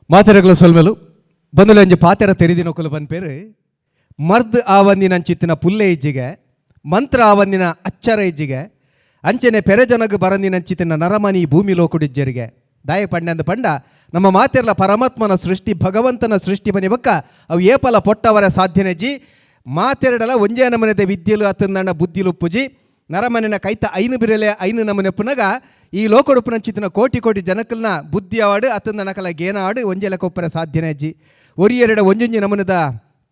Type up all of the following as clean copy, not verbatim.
ಮಾತೆರೆಗ್ಲ ಸೊಲ್ಮೆಲು. ಬಂದುಲಂಜಿ ಪಾತೆರ ತೆರಿದಿನೊಕುಲು ಪನ್ಪೇರು, ಮರ್ದ್ ಆವಂದಿನಂಚಿತ್ತಿನ ಪುಲ್ಲೆ ಇಜ್ಜಿಗೆ, ಮಂತ್ರ ಆವಂದಿನ ಅಚ್ಚರ ಇಜ್ಜಿಗೆ, ಅಂಚನೆ ಪೆರಜನಗ್ ಬರಂದಿನಂಚಿತ್ತಿನ ನರಮನಿ ಭೂಮಿ ಲೋಕುಡಿಜ್ಜರಿಗೆ. ದಾಯ ಪಂಡಂದು ಪಂಡ, ನಮ್ಮ ಮಾತೆರ್ಲ ಪರಮಾತ್ಮನ ಸೃಷ್ಟಿ, ಭಗವಂತನ ಸೃಷ್ಟಿ ಬನಿ ಬಕ್ಕ ಅವು ಏಪಲ ಪೊಟ್ಟವರ ಸಾಧ್ಯನೆಜ್ಜಿ. ಮಾತೆರಡಲ ಒಂಜೇ ನಮನೆದ ವಿದ್ಯೆಲು ಅತ್ತಂದಣ್ಣ ಬುದ್ಧಿಲು ಉಪ್ಪುಜಿ. ನರಮನಿನ ಕೈತ ಐನು ಬಿರಲೆ ಐನು ನಮನೆ ಪುನಗ ಈ ಲೋಕಡುಪ್ಪುನಂಚಿತ್ತಿನ ಕೋಟಿ ಕೋಟಿ ಜನಕಲ್ನ ಬುದ್ಧಿ ಆವಾಡು ಅತ್ತಂದ ನಕಲ ಗೇನ ಆಡು ಒಂಜೆ ಲೆಕ್ಕ ಸಾಧ್ಯನೇ ಅಜ್ಜಿ. ಒರಿಯೆರಡ ಒಂಜೊಂಜಿ ನಮನದ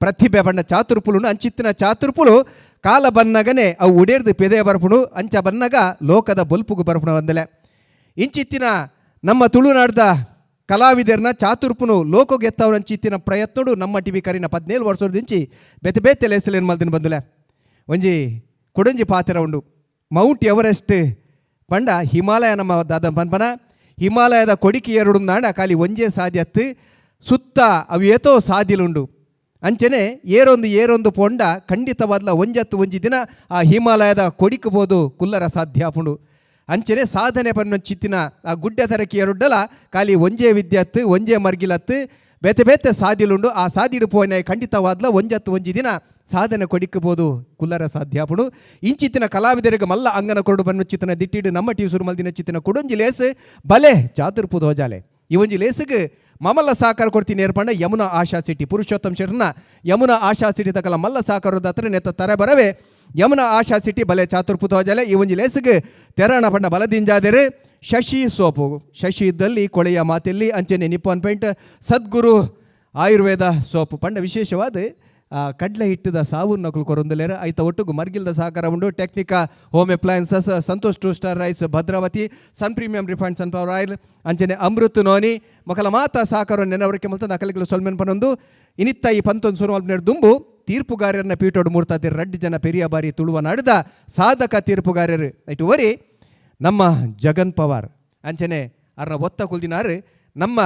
ಪ್ರತಿಭೆ ಬಣ್ಣ ಚಾತುರ್ಪುಲು, ಅಂಚಿತ್ತಿನ ಚಾತುರ್ಪುಲು ಕಾಲ ಬನ್ನಗನೆ ಅವು ಉಡೇರ್ದು ಪೆದೆ ಬರ್ಪುಣು, ಅಂಚ ಬನ್ನಗ ಲೋಕದ ಬೊಲ್ಪುಗು ಬರ್ಪುಣ ಒಂದಲೆ. ಇಂಚಿತ್ತಿನ ನಮ್ಮ ತುಳುನಾಡ್ದ ಕಲಾವಿದರ್ನ ಚಾತುರ್ಪುನು ಲೋಕಗೆತ್ತವರಂಚಿತ್ತಿನ ಪ್ರಯತ್ನಡು ನಮ್ಮ ಟಿವಿ ಕರಿನ 17 ವರ್ಷದಿಂಚಿ ಬೇತೆ ಬೇತೆ ಲೇಸಲೇನು ಮಲ್ದಿನ ಬಂದುಲೆ. ಒಂಜಿ ಕೊಡೊಂಜಿ ಪಾತೆರ ಉಂಡು, ಮೌಂಟ್ ಎವರೆಸ್ಟ್ ಪಂಡ ಹಿಮಾಲಯ ನಮ್ಮ ದಾದ ಪನ್ಪನ, ಹಿಮಾಲಯದ ಕೊಡಿಕಿ ಎರಡುಂದಾಂಡ ಖಾಲಿ ಒಂಜೇ ಸಾಧ್ಯತ್ತು, ಸುತ್ತ ಅವು ಏತೋ ಸಾಧ್ಯಲುಂಡು. ಅಂಚನೆ ಏರೊಂದು ಏರೊಂದು ಪೊಂಡ ಖಂಡಿತವಾದ್ಲ ಒಂಜತ್ತು ಒಂಜಿ ದಿನ ಆ ಹಿಮಾಲಯದ ಕೊಡಿಕಬೋದು ಕುಲ್ಲರ ಸಾಧ್ಯ ಆಪುಂಡು. ಅಂಚನೆ ಸಾಧನೆ ಪನ್ನ ಚಿತ್ತಿನ ಆ ಗುಡ್ಡೆ ತರಕಿ ಎರಡ್ಡಲ ಖಾಲಿ ಒಂಜೇ ವಿದ್ಯತ್ತು, ಒಂಜೇ ಮರ್ಗಿಲತ್ತು, ಬೇತೆ ಬೇತೆ ಸಾಧ್ಯಲುಂಡು. ಆ ಸಾದಿಡು ಪೋಯಿನ ಖಂಡಿತವಾದ್ಲ ಒಂಜತ್ತು ಒಂಜಿ ದಿನ ಸಾಧನೆ ಕೊಡಿಕಬೋದು ಕುಲ್ಲರ ಸಾಧ್ಯ ಆಪುಂಡು. ಇಂಚಿತ್ತಿನ ಕಲಾವಿದರಿಗೆ ಮಲ್ಲ ಅಂಗನ ಕೊರಡು ಬನ್ನು ಚಿತ್ತನ ದಿಟ್ಟಿಡು ನಮ್ಮ ಟಿ ಸುರುಮಲ್ದಿನ ಚಿತ್ತಿನ ಕುಡೊಂಜಿ ಲೇಸ್ ಬಲೆ ಚಾತುರ್ಪು ದೋಜಾಲೆ. ಈ ಒಂಜಿ ಲೇಸುಗೆ ಮಮಲ್ಲ ಸಾಕಾರ ಕೊಡ್ತೀನಿ ಏರ್ಪಂಡ ಯಮುನಾ ಆಶಾ ಸಿಟಿ, ಪುರುಷೋತ್ತಮ್ ಶೆಟ್ನ ಯಮುನಾ ಆಶಾ ಸಿಟಿ ತಕಲ ಮಲ್ಲ ಸಾಕಾರದ ಹತ್ರ ನೆತ್ತ ತರೆ ಬರವೆ ಯಮುನಾ ಆಶಾ ಸಿಟಿ ಬಲೆ ಚಾತುರ್ಪು ತೋಜಾಲೆ. ಈ ಒಂಜಿ ಲೇಸುಗೆ ತೆರಣ ಪಂಡ ಬಲದಿಂಜಾದೆರು ಶಶಿ ಸೋಪು, ಶಶಿ ಇದ್ದಲ್ಲಿ ಕೊಳೆಯ ಮಾತೆಲ್ಲಿ. ಅಂಚನೆ ನಿಪ್ಪನ್ ಪೇಂಟ್, ಸದ್ಗುರು ಆಯುರ್ವೇದ ಸೋಪು ಪಂಡ ವಿಶೇಷವಾದ ಕಡಲೆ ಹಿಟ್ಟದ ಸಾವು ನಕಲು ಕೊರೊಂದುಲೇರು. ಐತ ಒಟ್ಟುಗು ಮರ್ಗಿಲ್ದ ಸಹಕಾರ ಉಂಡು. Technica home appliances, Santosh two star rice, Bhadravati, Sun premium refined sunflower oil, ಅಂಚನೆ ಅಮೃತ್ ನೋನಿ ಮೊಕಲ ಮಾತ ಸಹಕಾರ ನೆನವರಿಕೆ ಮಲ್ತಂದು ಅಕಲಿಗಳು ಸೊಲ್ಮೆನ್ ಪನೊಂದು. ಇನಿತ್ತ ಈ ಪಂತೊಂದು ಸುರುಮಲ್ಪನೇರು ದುಂಬು ತೀರ್ಪುಗಾರರನ್ನ ಪೀಠೋಡು ಮೂರ್ತಾತಿರ್ ರಡ್ಡು ಜನ ಪೆರಿಯ ಬಾರಿ ತುಳುವ ನಾಡುದ ಸಾಧಕ ತೀರ್ಪುಗಾರರು. ಇಟ್ಟು ಒರಿ ನಮ್ಮ ಜಗನ್ ಪವಾರ್, ಅಂಚನೆ ಅರ್ನ ಒತ್ತ ಕುಲ್ದಿನಾರು ನಮ್ಮ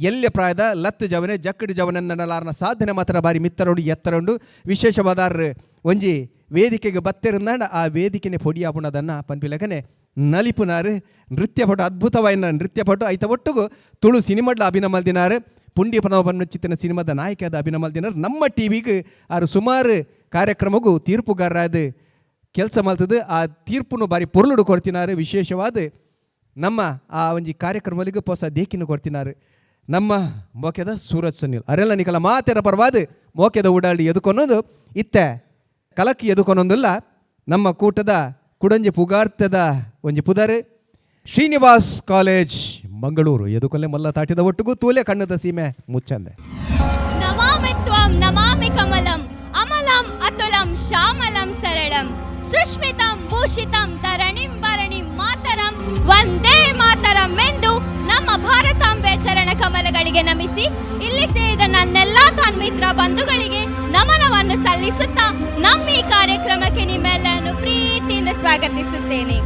ಎಲ್ಯ ಪ್ರಾಯದ ಲತ್ತು ಜವನೆ ಜಕ್ಕಡಿ ಜವನೆಂದನಲಾರ್ನ ಸಾಧನೆ ಮಾತ್ರ ಬಾರಿ ಮಿತ್ತರುಂಡು ಎತ್ತರುಂಡು. ವಿಶೇಷವಾದಾರ್ ಒಂಜಿ ವೇದಿಕೆಗೆ ಬತ್ತೆರುಂದಾಂಡ ಆ ವೇದಿಕೆನೆ ಪೊಡಿಯಾಪುಣದನ್ನ ಪನ್ಪಿಲಕನೆ ನಲಿಪುನಾರು, ನೃತ್ಯಪಟು, ಅದ್ಭುತವಾಯಿನ ನೃತ್ಯಪಟು. ಐತ ಒಟ್ಟುಗು ತುಳು ಸಿನಿಮಾಡ್ಲ ಅಭಿನಯ ಮಲ್ದಿನಾರು. ಪುಂಡಿ ಪನವ ಚಿತ್ತಿನ ಸಿನಿಮಾದ ನಾಯಕಿಯಾದ ಅಭಿನಯ ಮಲ್ದಿನಾರು. ನಮ್ಮ ಟಿ ವಿಗೆ ಆರು ಸುಮಾರು ಕಾರ್ಯಕ್ರಮಗೂ ತೀರ್ಪುಗಾರರಾದ ಕೆಲಸ ಮಲ್ತದ್ದು. ಆ ತೀರ್ಪುನು ಬಾರಿ ಪೊರ್ಲುಡು ಕೊಡ್ತಿನಾರು. ವಿಶೇಷವಾದ ನಮ್ಮ ಆ ಒಂಜಿ ಕಾರ್ಯಕ್ರಮಲಿಗೆ ಪೊಸ ದೇಕಿನ ಕೊಡ್ತಿನಾರು ನಮ್ಮ ಮೋಕೆದ ಸೂರಜ್ ಸುನಿಲ್ ಅರೆಲ್ಲ. ನಿಕಲ ಮಾತೆರ ಪರವಾದ ಮೋಕೆದ ಉಡಾಳಿ ಎದುಕೊನ್ನೋದು ಇತ್ತೆ ಕಲಕ್ಕಿ ಎದುಕೊನೊಂದಿಲ್ಲ. ನಮ್ಮ ಕೂಟದ ಕುಡಂಜಿ ಪುಗಾರ್ತದ ಒಂಜಿ ಪುದರ್ ಶ್ರೀನಿವಾಸ್ ಕಾಲೇಜ್ ಮಂಗಳೂರು ಎದುಕೊಲ್ಲೆ ಮಲ್ಲ ತಾಟಿದ ಒಟ್ಟಿಗೂ ತೂಲೆ ಕಣ್ಣದ ಸೀಮೆ ಮುಚ್ಚಂದೆ. ನಮಾಮಿ ತ್ವಾಂ ನಮಾಮಿ ಕಮಲಂ ಅಮಲಂ ಅತುಲಂ ಶ್ಯಾಮಲಂ ಸರಳಂ ಸುಷ್ಮಿತಂ ಭೂಷಿತಂ ತರಣಿಂ ಭರಣಿಂ ಮಾತರಂ ವಂದೇ ಮಾತರಂ ಎಂದು ನಮ್ಮ ಭಾರತಾಂಬೆ ಚರಣ ಕಮಲಗಳಿಗೆ ನಮಿಸಿ, ಇಲ್ಲಿ ಸೇರಿದ ನನ್ನೆಲ್ಲ ತನ್ಮಿತ್ರ ಬಂಧುಗಳಿಗೆ ನಮನವನ್ನು ಸಲ್ಲಿಸುತ್ತಾ ನಮ್ಮ ಈ ಕಾರ್ಯಕ್ರಮಕ್ಕೆ ನಿಮ್ಮೆಲ್ಲರನ್ನು ಪ್ರೀತಿಯಿಂದ ಸ್ವಾಗತಿಸುತ್ತೇನೆ.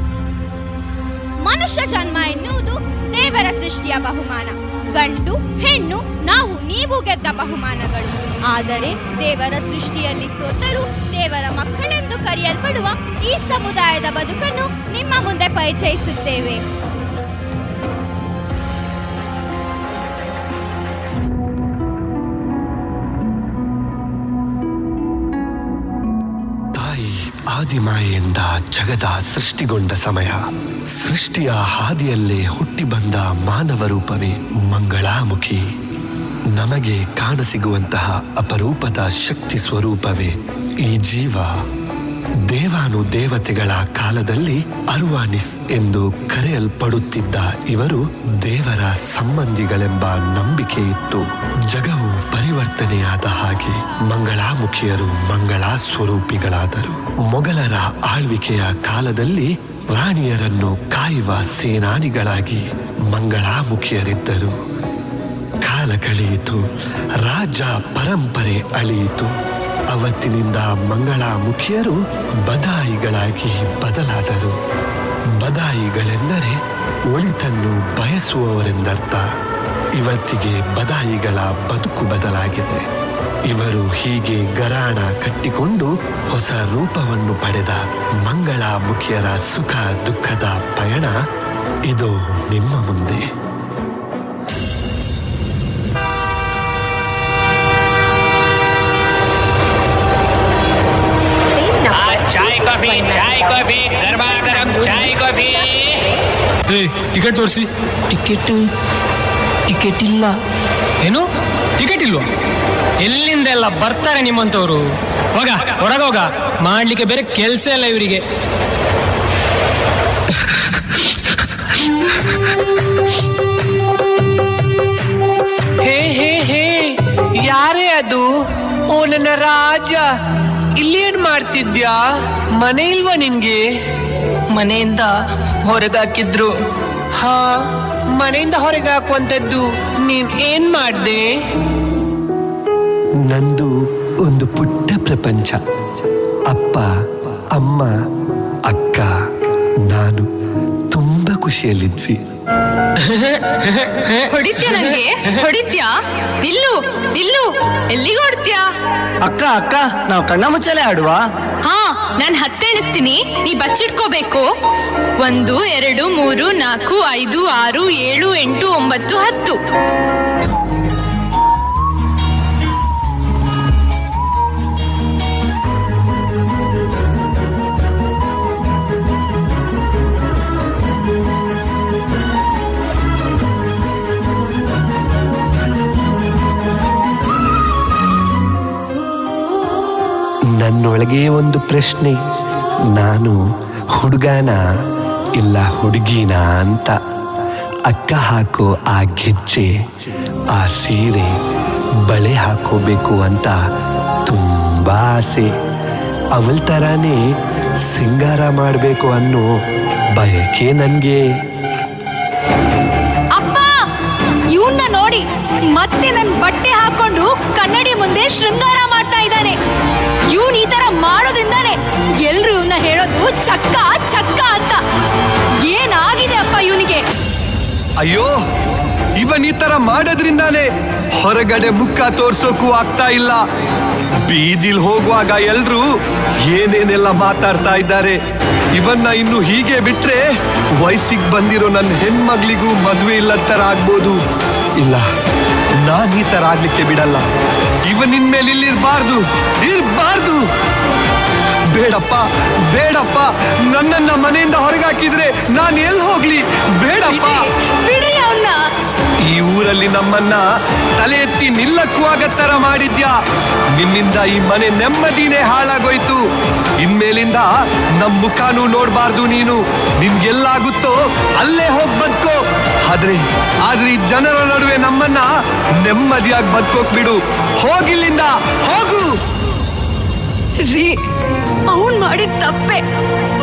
ಮನುಷ್ಯ ಜನ್ಮ ಎನ್ನುವುದು ದೇವರ ಸೃಷ್ಟಿಯ ಬಹುಮಾನ. ಗಂಡು ಹೆಣ್ಣು ನಾವು ನೀವು ಗೆದ್ದ ಬಹುಮಾನಗಳು. ಆದರೆ ದೇವರ ಸೃಷ್ಟಿಯಲ್ಲಿ ಸೋತರು ದೇವರ ಮಕ್ಕಳೆಂದು ಕರೆಯಲ್ಪಡುವ ಈ ಸಮುದಾಯದ ಬದುಕನ್ನು ನಿಮ್ಮ ಮುಂದೆ ಪರಿಚಯಿಸುತ್ತೇವೆ. ತಾಯಿ ಆದಿಮಾಯೆಯಿಂದ ಜಗದ ಸೃಷ್ಟಿಗೊಂಡ ಸಮಯ, ಸೃಷ್ಟಿಯ ಹಾದಿಯಲ್ಲೇ ಹುಟ್ಟಿ ಬಂದ ಮಾನವ ರೂಪವೇ ಮಂಗಳಾಮುಖಿ. ನಮಗೆ ಕಾಣಸಿಗುವಂತಹ ಅಪರೂಪದ ಶಕ್ತಿ ಸ್ವರೂಪವೇ ಈ ಜೀವ. ದೇವಾನು ದೇವತೆಗಳ ಕಾಲದಲ್ಲಿ ಅರ್ವಾನಿಸ್ ಎಂದು ಕರೆಯಲ್ಪಡುತ್ತಿದ್ದ ಇವರು ದೇವರ ಸಂಬಂಧಿಗಳೆಂಬ ನಂಬಿಕೆ ಇತ್ತು. ಜಗವು ಪರಿವರ್ತನೆಯಾದ ಹಾಗೆ ಮಂಗಳಾಮುಖಿಯರು ಮಂಗಳಾ ಸ್ವರೂಪಿಗಳಾದರು. ಮೊಘಲರ ಆಳ್ವಿಕೆಯ ಕಾಲದಲ್ಲಿ ರಾಣಿಯರನ್ನು ಕಾಯುವ ಸೇನಾನಿಗಳಾಗಿ ಮಂಗಳಾಮುಖಿಯರಿದ್ದರು. ಕಾಲ ಕಳೆಯಿತು, ರಾಜ ಪರಂಪರೆ ಅಳಿಯಿತು. ಅವತ್ತಿನಿಂದ ಮಂಗಳಾಮುಖಿಯರು ಬದಾಯಿಗಳಾಗಿ ಬದಲಾದರು. ಬದಾಯಿಗಳೆಂದರೆ ಒಳಿತನ್ನು ಬಯಸುವವರೆಂದರ್ಥ. ಇವತ್ತಿಗೆ ಬದಾಯಿಗಳ ಬದುಕು ಬದಲಾಗಿದೆ. ಇವರು ಹೀಗೆ ಗರಾಣ ಕಟ್ಟಿಕೊಂಡು ಹೊಸ ರೂಪವನ್ನು ಪಡೆದ ಮಂಗಳಾಮುಖಿಯರ ಸುಖ ದುಃಖದ ಪಯಣ ಇದು ನಿಮ್ಮ ಮುಂದೆ. Coffee, chai coffee, ಗರ್ಮಾ ಗರಂ ಚಾಯ್ coffee. Ticket ತೋರಿಸಿ. ಟಿಕೆಟ್ ticket ಇಲ್ಲ. ಏನು, ಟಿಕೆಟ್ ಇಲ್ವಾ? ಎಲ್ಲಿಂದೆಲ್ಲ ಬರ್ತಾರೆ ನಿಮ್ಮಂತವ್ರು? ಹೋಗ, ಹೊರಗೋಗ. ಮಾಡ್ಲಿಕ್ಕೆ ಬೇರೆ ಕೆಲ್ಸ ಇಲ್ಲ ಇವರಿಗೆ. ಹೇ ಹೇ ಹೇ, ಯಾರೇ ಅದು? ಓ ನನ್ನ ರಾಜ, ಇಲ್ಲೇನ್ ಮಾಡ್ತಿದ್ಯಾ? ಮನೆ ಇಲ್ವಾ ನಿನ್ಗೆ? ಮನೆಯಿಂದ ಹೊರಗಾಕಿದ್ರು. ಹಾ, ಮನೆಯಿಂದ ಹೊರಗೆ ಹಾಕುವಂತದ್ದು ನೀನ್ ಏನ್ ಮಾಡ್ದೆ? ನಂದು ಒಂದು ಪುಟ್ಟ ಪ್ರಪಂಚ. ಅಪ್ಪ, ಅಮ್ಮ, ಅಕ್ಕ, ನಾನು ತುಂಬ ಖುಷಿಯಲ್ಲಿದ್ವಿ. ಹೊಡಿತ್ಯಾ ನಂಗೆ? ಹೊಡಿತ್ಯಾ? ನಿಲ್ಲು ನಿಲ್ಲು, ಎಲ್ಲಿಗೆ ಹೊಡ್ತ್ಯಾ? ಅಕ್ಕ ಅಕ್ಕ, ನಾವು ಕಣ್ಣ ಮುಚ್ಚಾಲೆ ಆಡುವ. ಹಾ, ನಾನ್ ಹತ್ತೆಣಿಸ್ತೀನಿ, ನೀ ಬಚ್ಚಿಟ್ಕೋಬೇಕು. 1 2 3 4 5 6 7 8 9 10. ನನ್ನೊಳಗೆ ಒಂದು ಪ್ರಶ್ನೆ, ನಾನು ಹುಡುಗನ ಇಲ್ಲ ಹುಡುಗಿನ ಅಂತ. ಅಕ್ಕ ಹಾಕೋ ಆ ಗೆಜ್ಜೆ, ಆ ಸೀರೆ, ಬಳೆ ಹಾಕೋಬೇಕು ಅಂತ ತುಂಬ ಆಸೆ. ಅವಳ ಥರಾನೇ ಸಿಂಗಾರ ಮಾಡಬೇಕು ಅನ್ನೋ ಬಯಕೆ ನನಗೆ. ಅಪ್ಪ, ಇವನ್ನ ನೋಡಿ, ಮತ್ತೆ ನನ್ ಬಟ್ಟೆ ಹಾಕೊಂಡು ಕನ್ನಡಿ ಮುಂದೆ ಶೃಂಗಾರ ಮಾಡ್ತಾ ಇದ್ದಾನೆ. ಇವನ್ ಈ ತರ ಮಾಡೋದ್ರಿಂದಾನೆ ಎಲ್ರು ಇವನ್ನ ಹೇಳೋದು ಚಕ್ಕ ಚಕ್ಕ ಅಂತ. ಏನಾಗಿದೆ ಅಪ್ಪ ಇವನಿಗೆ? ಅಯ್ಯೋ, ಇವನ್ ಈ ತರ ಮಾಡೋದ್ರಿಂದಾನೆ ಹೊರಗಡೆ ಮುಖ ತೋರ್ಸೋಕು ಆಗ್ತಾ ಇಲ್ಲ. ಬೀದಿಲ್ ಹೋಗುವಾಗ ಎಲ್ರು ಏನೇನೆಲ್ಲ ಮಾತಾಡ್ತಾ ಇದ್ದಾರೆ. ಇವನ್ನ ಇನ್ನು ಹೀಗೆ ಬಿಟ್ರೆ ವಯಸ್ಸಿಗೆ ಬಂದಿರೋ ನನ್ನ ಹೆಣ್ಮಗ್ಳಿಗೂ ಮದ್ವೆ ಇಲ್ಲದ ತರ ಆಗ್ಬೋದು. ಇಲ್ಲ, ನಾನ್ ಈ ತರ ಆಗ್ಲಿಕ್ಕೆ ಬಿಡಲ್ಲ. ಇವನ್ ಇನ್ಮೇಲೆ ಇಲ್ಲಿರ್ಬಾರ್ದು, ಇರ್ಬಾರ್ದು. ಬೇಡಪ್ಪ, ಬೇಡಪ್ಪ, ನನ್ನನ್ನ ಮನೆಯಿಂದ ಹೊರಗಾಕಿದ್ರೆ ನಾನ್ ಎಲ್ಲಿ ಹೋಗ್ಲಿ? ಬೇಡಪ್ಪ. ಬಿಡ್ರಿ ಅವನ್ನ. ಈ ಊರಲ್ಲಿ ನಮ್ಮನ್ನ ತಲೆ ಎತ್ತಿ ನಿಲ್ಲಕ್ಕೂ ಆಗತ್ತರ ಮಾಡಿದ್ಯಾ. ನಿನ್ನಿಂದ ಈ ಮನೆ ನೆಮ್ಮದಿನೇ ಹಾಳಾಗೋಯ್ತು. ಇನ್ಮೇಲಿಂದ ನಮ್ ಮುಖಾನೂ ನೋಡ್ಬಾರ್ದು ನೀನು. ನಿನ್ಗೆಲ್ಲಾಗುತ್ತೋ ಅಲ್ಲೇ ಹೋಗ್ ಬದುಕೋ. ಆದ್ರೆ ಆದ್ರೆ ಈ ಜನರ ನಡುವೆ ನಮ್ಮನ್ನ ನೆಮ್ಮದಿಯಾಗಿ ಬದುಕೋಕ್ ಬಿಡು. ಹೋಗಿಲ್ಲಿಂದ, ಹೋಗು. ರೀ, ಅವನ್ ಮಾಡಿದ ತಪ್ಪೆ,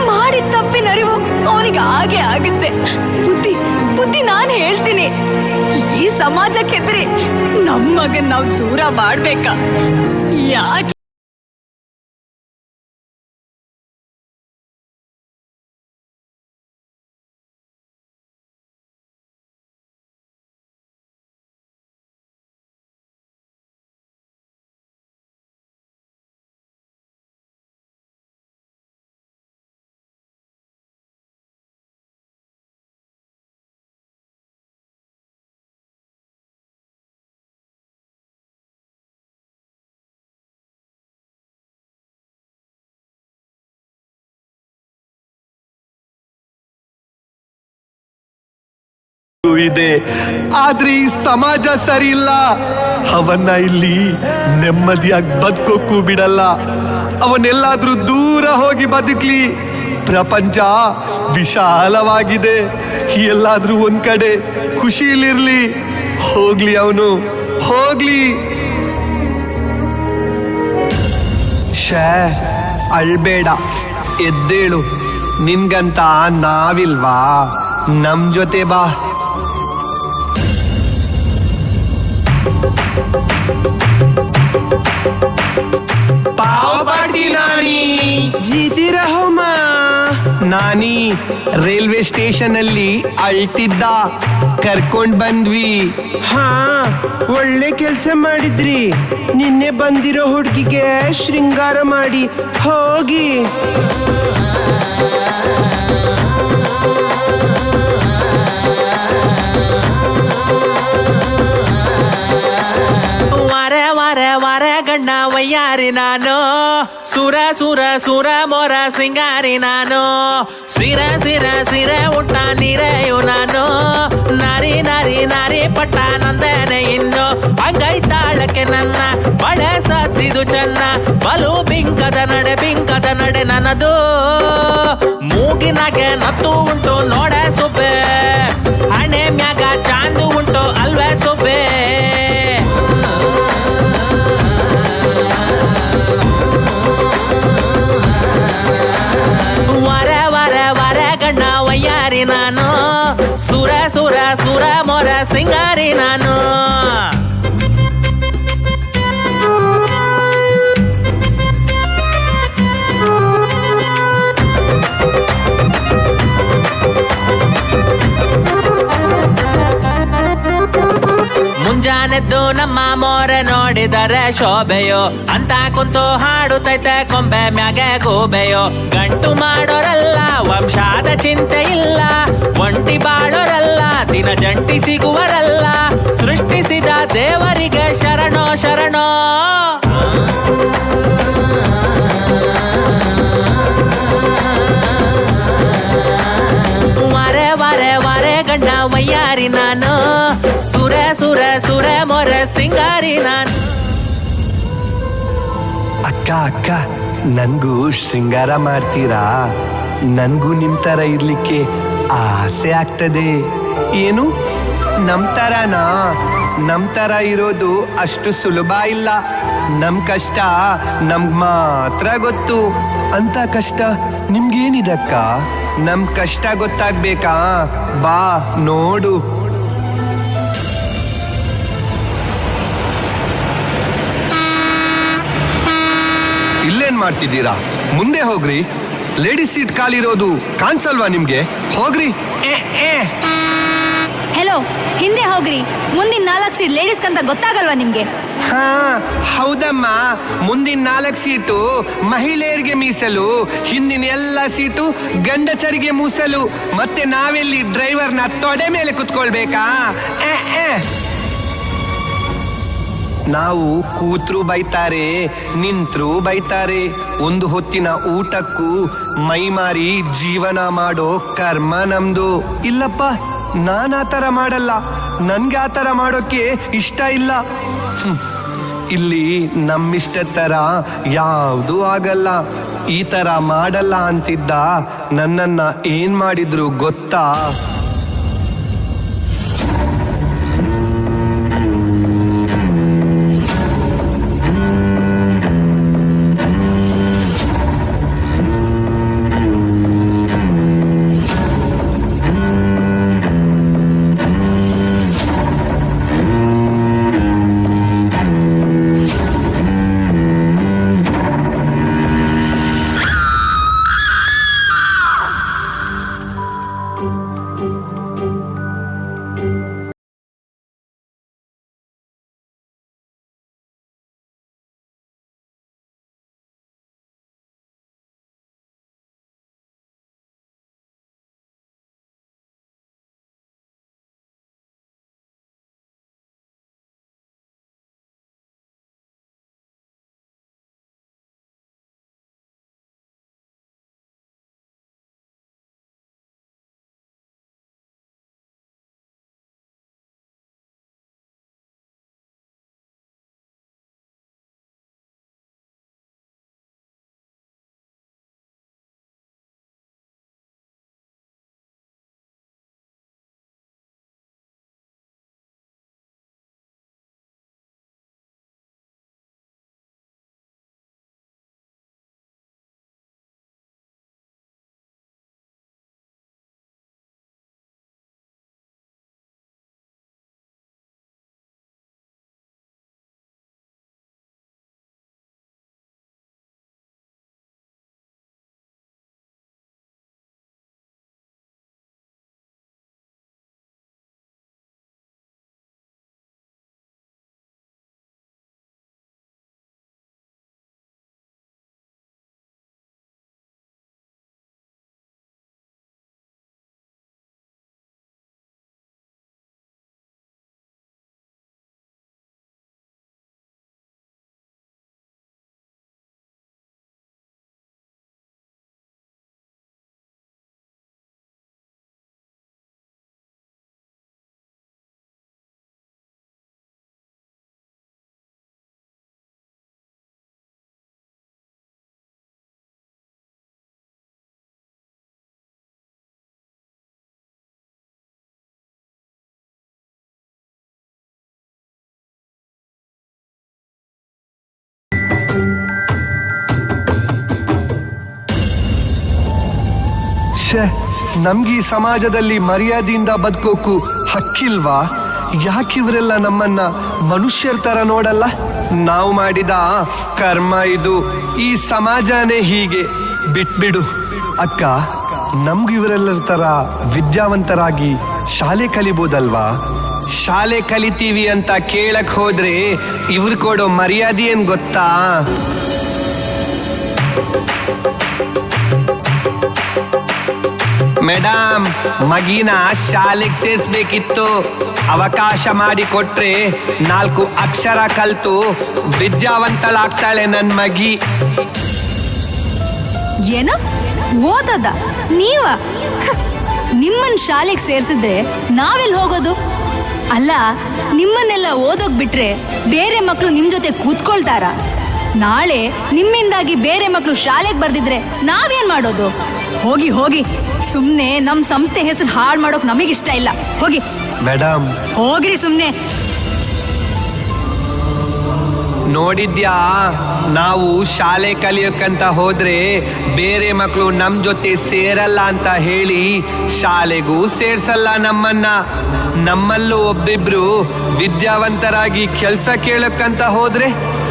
ಮಾಡಿದ ತಪ್ಪಿನ ಅರಿವು ಅವನಿಗೆ ಹಾಗೆ ಆಗುತ್ತೆ. ಬುದ್ಧಿ ಬುದ್ಧಿ ನಾನ್ ಹೇಳ್ತೀನಿ. ಈ ಸಮಾಜಕ್ಕೆದ್ರಿ ನಮ್ಮ ಮಗನ್ ನಾವು ದೂರ ಮಾಡ್ಬೇಕಾ? ಯಾಕೆ ಇದೆ, ಆದ್ರೆ ಈ ಸಮಾಜ ಸರಿ ಇಲ್ಲ. ಅವನ್ನ ಇಲ್ಲಿ ನೆಮ್ಮದಿಯಾಗಿ ಬದುಕೋಕ್ಕೂ ಬಿಡಲ್ಲ. ಅವನೆಲ್ಲಾದ್ರೂ ದೂರ ಹೋಗಿ ಬದುಕ್ಲಿ. ಪ್ರಪಂಚ ವಿಶಾಲವಾಗಿದೆ, ಎಲ್ಲಾದ್ರೂ ಒಂದ್ ಕಡೆ ಖುಷಿಲಿರ್ಲಿ. ಹೋಗ್ಲಿ ಅವನು, ಹೋಗ್ಲಿ. ಶೇ, ಅಳ್ಬೇಡ, ಎದ್ದೇಳು. ನಿನ್ಗಂತ ನಾವಿಲ್ವಾ? ನಮ್ ಜೊತೆ ಬಾ. ಪಾವ್ ಪಾಡ್ತಿ ನಾನಿ, ಜೀತಿ ರಹೋ ಮಾ. ನಾನಿ ರೈಲ್ವೆ ಸ್ಟೇಷನ್ ಅಲ್ಲಿ ಅಳ್ತಿದ್ದ, ಕರ್ಕೊಂಡ್ ಬಂದ್ವಿ. ಹಾ, ಒಳ್ಳೆ ಕೆಲ್ಸ ಮಾಡಿದ್ರಿ. ನಿನ್ನೆ ಬಂದಿರೋ ಹುಡುಗಿಗೆ ಶೃಂಗಾರ ಮಾಡಿ ಹೋಗಿ. ವಾರ ವಾರ ವಾರ ಗಣ್ಣ ವಯ್ಯಾರಿ ನಾನು, ಸುರ ಸುರ ಸುರ ಮೊರ. ಸಿಂಗಾರಿ ನಾನು. ಸಿರೆ ಸಿರೆ ಸಿರೆ ಉಟ್ಟ ನೀರೆಯು ನಾನು. ನಾರಿ ನಾರಿ ನಾರಿ ಪಟ್ಟ ನಂದೇನೆ ಇನ್ನು. ಅಂಗೈ ತಾಳಕ್ಕೆ ನನ್ನ ಬಳೆ ಸದ್ದಿದು ಚೆನ್ನ. ಬಲು ಬಿಂಕದ ನಡೆ ಬಿಂಕದ ನಡೆ ನನ್ನದು. ಮೂಗಿನಾಗೆ ನತ್ತು ಉಂಟು ನೋಡೆ ಸುಬ್ಬೆ. ಹಣೆ ಮ್ಯಾಗ ಚಾಂದು ಉಂಟು ಅಲ್ವೇ ಸುಬ್ಬೆ. ವರ ವರ ವರ ಗಣ್ಣ ವಯ್ಯಾರಿ ನಾನು. ಸುರ ಸುರ ಸುರ ಮೊರ ಸಿಂಗಾರಿ ನಾನು. ಮುಂಜಾನೆದ್ದು ನಮ್ಮ ಮೋರೆ ನೋಡಿದರೆ ಶೋಭೆಯೋ ಅಂತ ಕುಂತು ಹಾಡುತ್ತೈತೆ ಕೊಂಬೆ ಮ್ಯಾಗೆ ಗೂಬೆಯೋ. ಗಂಟು ಮಾಡೋರಲ್ಲ ವಂಶಾದ ಚಿಂತೆ ಇಲ್ಲ, ಒಂಟಿ ಬಾಳೋರಲ್ಲ ದಿನ ಜಂಟಿ ಸಿಗುವರಲ್ಲ. ಸೃಷ್ಟಿಸಿದ ದೇವರಿಗೆ ಶರಣೋ ಶರಣೋ. ವರೆ ವರೆ ವರೆ ಗಂಡ ವಯ್ಯಾರಿ ನಾನು. ಸುರ ಸುರ ಸುರ ಮೊರ ಸಿಂಗಾರಿ ನಾನು. ಅಕ್ಕ ಅಕ್ಕ, ನನ್ಗೂ ಶೃಂಗಾರ ಮಾಡ್ತೀರಾ? ನನ್ಗೂ ನಿಮ್ ತರ ಇರ್ಲಿಕ್ಕೆ ಆಸೆ ಆಗ್ತದೆ. ಏನು ನಮ್ ತರನಾ? ನಮ್ ತರ ಇರೋದು ಅಷ್ಟು ಸುಲಭ ಇಲ್ಲ. ನಮ್ ಕಷ್ಟ ನಮ್ಗ್ ಮಾತ್ರ ಗೊತ್ತು. ಅಂತ ಕಷ್ಟ ನಿಮ್ಗೇನಿದಕ್ಕ? ನಮ್ ಕಷ್ಟ ಗೊತ್ತಾಗ್ಬೇಕಾ? ಬಾ ನೋಡು. ಇಲ್ಲೇನ್ ಮಾಡ್ತಿದ್ದೀರಾ? ಮುಂದೆ ಹೋಗ್ರಿ. ಲೇಡೀಸ್ ಸೀಟ್ ಖಾಲಿರೋದು ಕಾಣಿಸಲ್ವಾ ನಿಮ್ಗೆ? ಹೋಗ್ರಿ. ಹೆಲೋ, ಹಿಂದೆ ಹೋಗ್ರಿ. ಮುಂದಿನ 4 ಸೀಟ್ ಲೇಡೀಸ್ ಅಂತ ಗೊತ್ತಾಗಲ್ವಾ ನಿಮ್ಗೆ? ಹಾ ಹೌದಮ್ಮ, ಮುಂದಿನ 4 ಸೀಟು ಮಹಿಳೆಯರಿಗೆ ಮೀಸಲು, ಹಿಂದಿನ ಎಲ್ಲ ಸೀಟು ಗಂಡಸರಿಗೆ ಮೀಸಲು. ಮತ್ತೆ ನಾವೆಲ್ಲಿ ಡ್ರೈವರ್ನ ತೊಡೆ ಮೇಲೆ ಕುತ್ಕೊಳ್ಬೇಕಾ? ನಾವು ಕೂತ್ರು ಬೈತಾರೆ, ನಿಂತ್ರು ಬೈತಾರೆ. ಒಂದು ಹೊತ್ತಿನ ಊಟಕ್ಕೂ ಮೈಮಾರಿ ಜೀವನ ಮಾಡೋ ಕರ್ಮ ನಮ್ದು. ಇಲ್ಲಪ್ಪ, ನಾನ್ ಆ ಥರ ಮಾಡಲ್ಲ. ನನ್ಗೆ ಆ ಥರ ಮಾಡೋಕೆ ಇಷ್ಟ ಇಲ್ಲ. ಇಲ್ಲಿ ನಮ್ಮಿಷ್ಟ ಥರ ಯಾವುದೂ ಆಗಲ್ಲ. ಈ ಥರ ಮಾಡಲ್ಲ ಅಂತಿದ್ದ ನನ್ನನ್ನ ಏನ್ ಮಾಡಿದ್ರು ಗೊತ್ತಾ? ಛೇ, ನಮ್ಗೆ ಈ ಸಮಾಜದಲ್ಲಿ ಮರ್ಯಾದೆಯಿಂದ ಬದುಕೋಕು ಹಕ್ಕಿಲ್ವಾ? ಯಾಕಿವರೆಲ್ಲ ನಮ್ಮನ್ನ ಮನುಷ್ಯರ ತರ ನೋಡಲ್ಲ? ನಾವು ಮಾಡಿದ ಕರ್ಮ ಇದು, ಈ ಸಮಾಜನೇ ಹೀಗೆ. ಬಿಟ್ಬಿಡು ಅಕ್ಕ, ನಮ್ಗೆ ಇವರೆಲ್ಲರ ತರ ವಿದ್ಯಾವಂತರಾಗಿ ಶಾಲೆ ಕಲಿಬೋದಲ್ವಾ? ಶಾಲೆ ಕಲಿತೀವಿ ಅಂತ ಕೇಳಕ್ ಹೋದ್ರೆ ಇವ್ರು ಕೊಡೋ ಮರ್ಯಾದೆ ಏನ್ ಗೊತ್ತಾ? ಮೇಡಮ್, ಮಗಿನ ಶಾಲೆಗೆ ಸೇರ್ಸ್ಬೇಕಿತ್ತು. ಅವಕಾಶ ಮಾಡಿ ಕೊಟ್ರೆ 4 ಅಕ್ಷರ ಕಲ್ತು ವಿದ್ಯಾವಂತಳಾಗ್ತಾಳೆ ನನ್ ಮಗಿ. ಏನ ಓದದ ನೀವ? ನಿಮ್ಮನ್ ಶಾಲೆಗೆ ಸೇರ್ಸಿದ್ರೆ ನಾವೆಲ್ಲಿ ಹೋಗೋದು? ಅಲ್ಲ, ನಿಮ್ಮನ್ನೆಲ್ಲ ಓದೋಗ್ ಬಿಟ್ರೆ ಬೇರೆ ಮಕ್ಳು ನಿಮ್ ಜೊತೆ ಕೂತ್ಕೊಳ್ತಾರ? ನಾಳೆ ನಿಮ್ಮಿಂದಾಗಿ ಬೇರೆ ಮಕ್ಳು ಶಾಲೆಗೆ ಬರ್ದಿದ್ರೆ ನಾವೇನ್ ಮಾಡೋದು? ಹೋಗಿ ಹೋಗಿ, ಸುಮ್ನೆ ನಮ್ ಸಂಸ್ಥೆ ಹೆಸರು ಹಾಳು ಮಾಡೋಕ್ ನಮಗಿಷ್ಟ ಇಲ್ಲ. ಹೋಗಿ ಮೇಡಮ್, ಹೋಗ್ರಿ ಸುಮ್ನೆ. ನೋಡಿದ್ಯಾ, ನಾವು ಶಾಲೆ ಕಲಿಯೋಕ್ಕಂತ ಹೋದ್ರೆ ಬೇರೆ ಮಕ್ಕಳು ನಮ್ ಜೊತೆ ಸೇರಲ್ಲ ಅಂತ ಹೇಳಿ ಶಾಲೆಗೂ ಸೇರ್ಸಲ್ಲ ನಮ್ಮನ್ನ. ನಮ್ಮಲ್ಲೂ ಒಬ್ಬಿಬ್ರು ವಿದ್ಯಾವಂತರಾಗಿ ಕೆಲ್ಸ ಕೇಳಕ್ಕಂತ ಹೋದ್ರೆ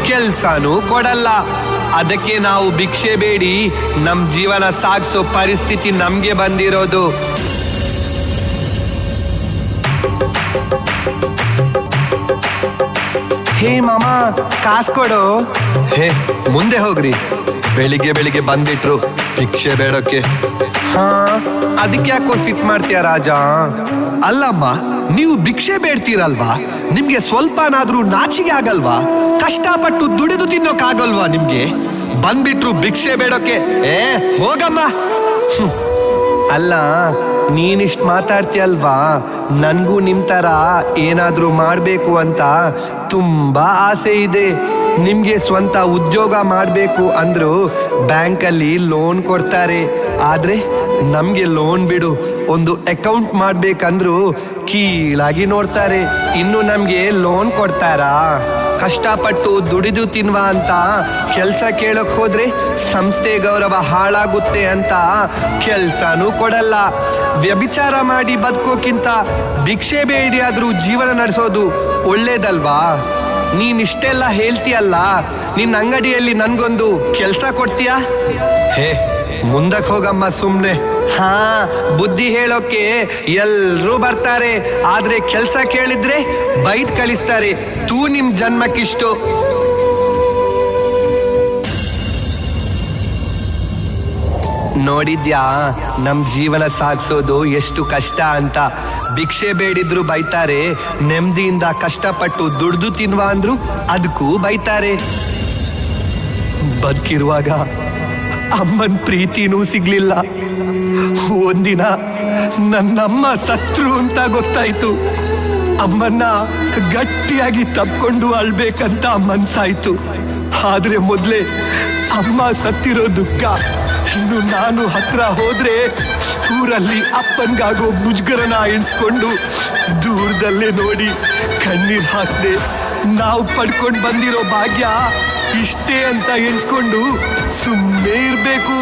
ಕೆಲ್ಸನೂ ಕೊಡಲ್ಲ. ಅದಕ್ಕೆ ನಾವು ಭಿಕ್ಷೆ ಬೇಡಿ ನಮ್ ಜೀವನ ಸಾಗಿಸೋ ಪರಿಸ್ಥಿತಿ ನಮ್ಗೆ ಬಂದಿರೋದು. ಹೇ ಮಾಮ, ಕಾಸು ಕೊಡು. ಹೇ, ಮುಂದೆ ಹೋಗ್ರಿ, ಬೆಳಿಗ್ಗೆ ಬೆಳಿಗ್ಗೆ ಬಂದ್ಬಿಟ್ರು ಭಿಕ್ಷೆ ಬೇಡೋಕೆ. ಹಾ, ಅದಕ್ಕೆ ಯಾಕೋ ಸಿಟ್ ಮಾಡ್ತೀಯ ರಾಜ? ಅಲ್ಲಮ್ಮ, ನೀವು ಭಿಕ್ಷೆ ಬೇಡ್ತೀರಲ್ವಾ, ನಿಮ್ಗೆ ಸ್ವಲ್ಪನಾದ್ರೂ ನಾಚಿಕೆ ಆಗಲ್ವಾ? ಕಷ್ಟಪಟ್ಟು ದುಡಿದು ತಿನ್ನೋಕಾಗಲ್ವಾ ನಿಮ್ಗೆ? ಬಂದ್ಬಿಟ್ರು ಭಿಕ್ಷೆ ಬೇಡೋಕೆ. ಏ ಹೋಗಮ್ಮ. ಅಲ್ಲ, ನೀನಿಷ್ಟು ಮಾತಾಡ್ತೀಯಲ್ವಾ, ನನಗೂ ನಿಮ್ ಥರ ಏನಾದರೂ ಮಾಡಬೇಕು ಅಂತ ತುಂಬಾ ಆಸೆ ಇದೆ. ನಿಮಗೆ ಸ್ವಂತ ಉದ್ಯೋಗ ಮಾಡಬೇಕು ಅಂದರೂ ಬ್ಯಾಂಕಲ್ಲಿ ಲೋನ್ ಕೊಡ್ತಾರೆ. ಆದರೆ ನಮಗೆ ಲೋನ್ ಬಿಡು, ಒಂದು ಅಕೌಂಟ್ ಮಾಡಬೇಕಂದ್ರೂ ಕೀಳಾಗಿ ನೋಡ್ತಾರೆ. ಇನ್ನು ನಮಗೆ ಲೋನ್ ಕೊಡ್ತಾರಾ? ಕಷ್ಟಪಟ್ಟು ದುಡಿದು ತಿನ್ನುವ ಅಂತ ಕೆಲಸ ಕೇಳೋಕ್ ಹೋದ್ರೆ ಸಂಸ್ಥೆ ಗೌರವ ಹಾಳಾಗುತ್ತೆ ಅಂತ ಕೆಲಸನೂ ಕೊಡಲ್ಲ. ವ್ಯಭಿಚಾರ ಮಾಡಿ ಬದುಕೋಕ್ಕಿಂತ ಭಿಕ್ಷೆ ಬೇಡಿ ಆದ್ರೂ ಜೀವನ ನಡೆಸೋದು ಒಳ್ಳೇದಲ್ವಾ? ನೀನಿಷ್ಟೆಲ್ಲ ಹೇಳ್ತೀಯಲ್ಲ, ನಿನ್ನ ಅಂಗಡಿಯಲ್ಲಿ ನನ್ಗೊಂದು ಕೆಲಸ ಕೊಡ್ತೀಯಾ? ಹೇ, ಮುಂದಕ್ಕೆ ಹೋಗಮ್ಮ ಸುಮ್ನೆ. ಹಾ, ಬುದ್ಧಿ ಹೇಳೋಕೆ ಎಲ್ರೂ ಬರ್ತಾರೆ, ಆದ್ರೆ ಕೆಲ್ಸ ಕೇಳಿದ್ರೆ ಬೈಟ್ ಕಳಿಸ್ತಾರೆ. ತೂ ನಿಮ್ ಜನ್ಮಕ್ಕಿಷ್ಟು. ನೋಡಿದ್ಯಾ ನಮ್ ಜೀವನ ಸಾಗಿಸೋದು ಎಷ್ಟು ಕಷ್ಟ ಅಂತ? ಭಿಕ್ಷೆ ಬೇಡಿದ್ರು ಬೈತಾರೆ, ನೆಮ್ಮದಿಯಿಂದ ಕಷ್ಟಪಟ್ಟು ದುಡ್ದು ತಿನ್ನುವ ಅಂದ್ರು ಅದಕ್ಕೂ ಬೈತಾರೆ. ಬದುಕಿರುವಾಗ ಅಮ್ಮನ್ ಪ್ರೀತಿನೂ ಸಿಗ್ಲಿಲ್ಲ. ಒಂದಿನ ನನ್ನಮ್ಮ ಸತ್ರು ಅಂತ ಗೊತ್ತಾಯ್ತು. ಅಮ್ಮನ್ನ ಗಟ್ಟಿಯಾಗಿ ತಪ್ಕೊಂಡು ಅಳ್ಬೇಕಂತ ಮನ್ಸಾಯ್ತು. ಆದ್ರೆ ಮೊದ್ಲೇ ಅಮ್ಮ ಸತ್ತಿರೋ ದುಃಖ, ಇನ್ನು ನಾನು ಹತ್ರ ಹೋದ್ರೆ ಊರಲ್ಲಿ ಅಪ್ಪನ್ಗಾಗೋ ಮುಜುಗರನ ಎಣಿಸ್ಕೊಂಡು ದೂರದಲ್ಲೇ ನೋಡಿ ಕಣ್ಣೀರ್ ಹಾಕ್ದೆ. ನಾವು ಪಡ್ಕೊಂಡು ಬಂದಿರೋ ಭಾಗ್ಯ ಇಷ್ಟೇ ಅಂತ ಎಣಿಸ್ಕೊಂಡು ಸುಮ್ಮನೆ ಇರ್ಬೇಕು.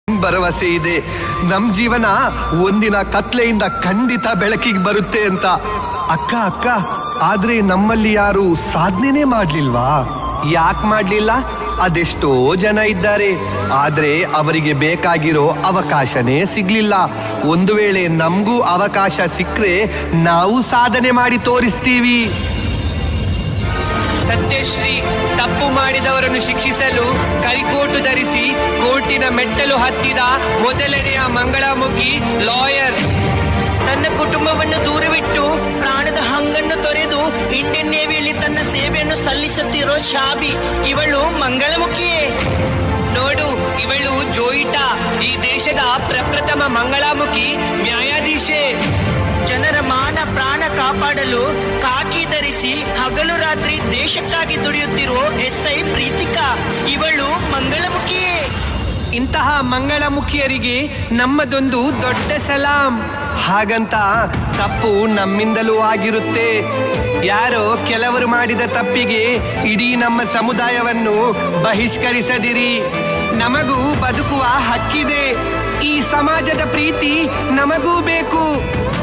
ಭರವಸೆ ಇದೆ, ನಮ್ ಜೀವನ ಒಂದಿನ ಕತ್ಲೆಯಿಂದ ಖಂಡಿತ ಬೆಳಕಿಗೆ ಬರುತ್ತೆ ಅಂತ. ಅಕ್ಕ ಅಕ್ಕ, ಆದ್ರೆ ನಮ್ಮಲ್ಲಿ ಯಾರು ಸಾಧನೆನೇ ಮಾಡ್ಲಿಲ್ವಾ? ಯಾಕ್ ಮಾಡ್ಲಿಲ್ಲ? ಅದೆಷ್ಟೋ ಜನ ಇದ್ದಾರೆ, ಆದ್ರೆ ಅವರಿಗೆ ಬೇಕಾಗಿರೋ ಅವಕಾಶನೇ ಸಿಗ್ಲಿಲ್ಲ. ಒಂದು ವೇಳೆ ನಮಗೂ ಅವಕಾಶ ಸಿಕ್ಕರೆ ನಾವು ಸಾಧನೆ ಮಾಡಿ ತೋರಿಸ್ತೀವಿ. ಸತ್ಯಶ್ರೀ ತಪ್ಪು ಮಾಡಿದವರನ್ನು ಶಿಕ್ಷಿಸಲು ಕರಿಕೋಟು ಧರಿಸಿ ಕೋರ್ಟಿನ ಮೆಟ್ಟಲು ಹತ್ತಿದ ಮೊದಲನೆಯ ಮಂಗಳಮುಖಿ ಲಾಯರ್. ತನ್ನ ಕುಟುಂಬವನ್ನು ದೂರವಿಟ್ಟು ಪ್ರಾಣದ ಹಂಗನ್ನು ತೊರೆದು ಇಂಡಿಯನ್ ನೇವಿಯಲ್ಲಿ ತನ್ನ ಸೇವೆಯನ್ನು ಸಲ್ಲಿಸುತ್ತಿರೋ ಶಾಬಿ, ಇವಳು ಮಂಗಳಮುಖಿಯೇ. ನೋಡು, ಇವಳು ಜೋಯಿಟಾ, ಈ ದೇಶದ ಪ್ರಪ್ರಥಮ ಮಂಗಳಮುಖಿ ನ್ಯಾಯಾಧೀಶೆ. ಜನರ ಮಾನ ಪ್ರಾಣ ಕಾಪಾಡಲು ಕಾಕಿ ಧರಿಸಿ ಹಗಲು ರಾತ್ರಿ ದೇಶಕ್ಕಾಗಿ ದುಡಿಯುತ್ತಿರುವ ಎಸ್ಐ ಪ್ರೀತಿಕಾ, ಇವಳು ಮಂಗಳಮುಖಿಯೇ. ಇಂತಹ ಮಂಗಳಮುಖಿಯರಿಗೆ ನಮ್ಮದೊಂದು ದೊಡ್ಡ ಸಲಾಂ. ಹಾಗಂತ ತಪ್ಪು ನಮ್ಮಿಂದಲೂ ಆಗಿರುತ್ತೆ. ಯಾರೋ ಕೆಲವರು ಮಾಡಿದ ತಪ್ಪಿಗೆ ಇಡೀ ನಮ್ಮ ಸಮುದಾಯವನ್ನು ಬಹಿಷ್ಕರಿಸದಿರಿ. ನಮಗೂ ಬದುಕುವ ಹಕ್ಕಿದೆ. ಈ ಸಮಾಜದ ಪ್ರೀತಿ ನಮಗೂ ಬೇಕು.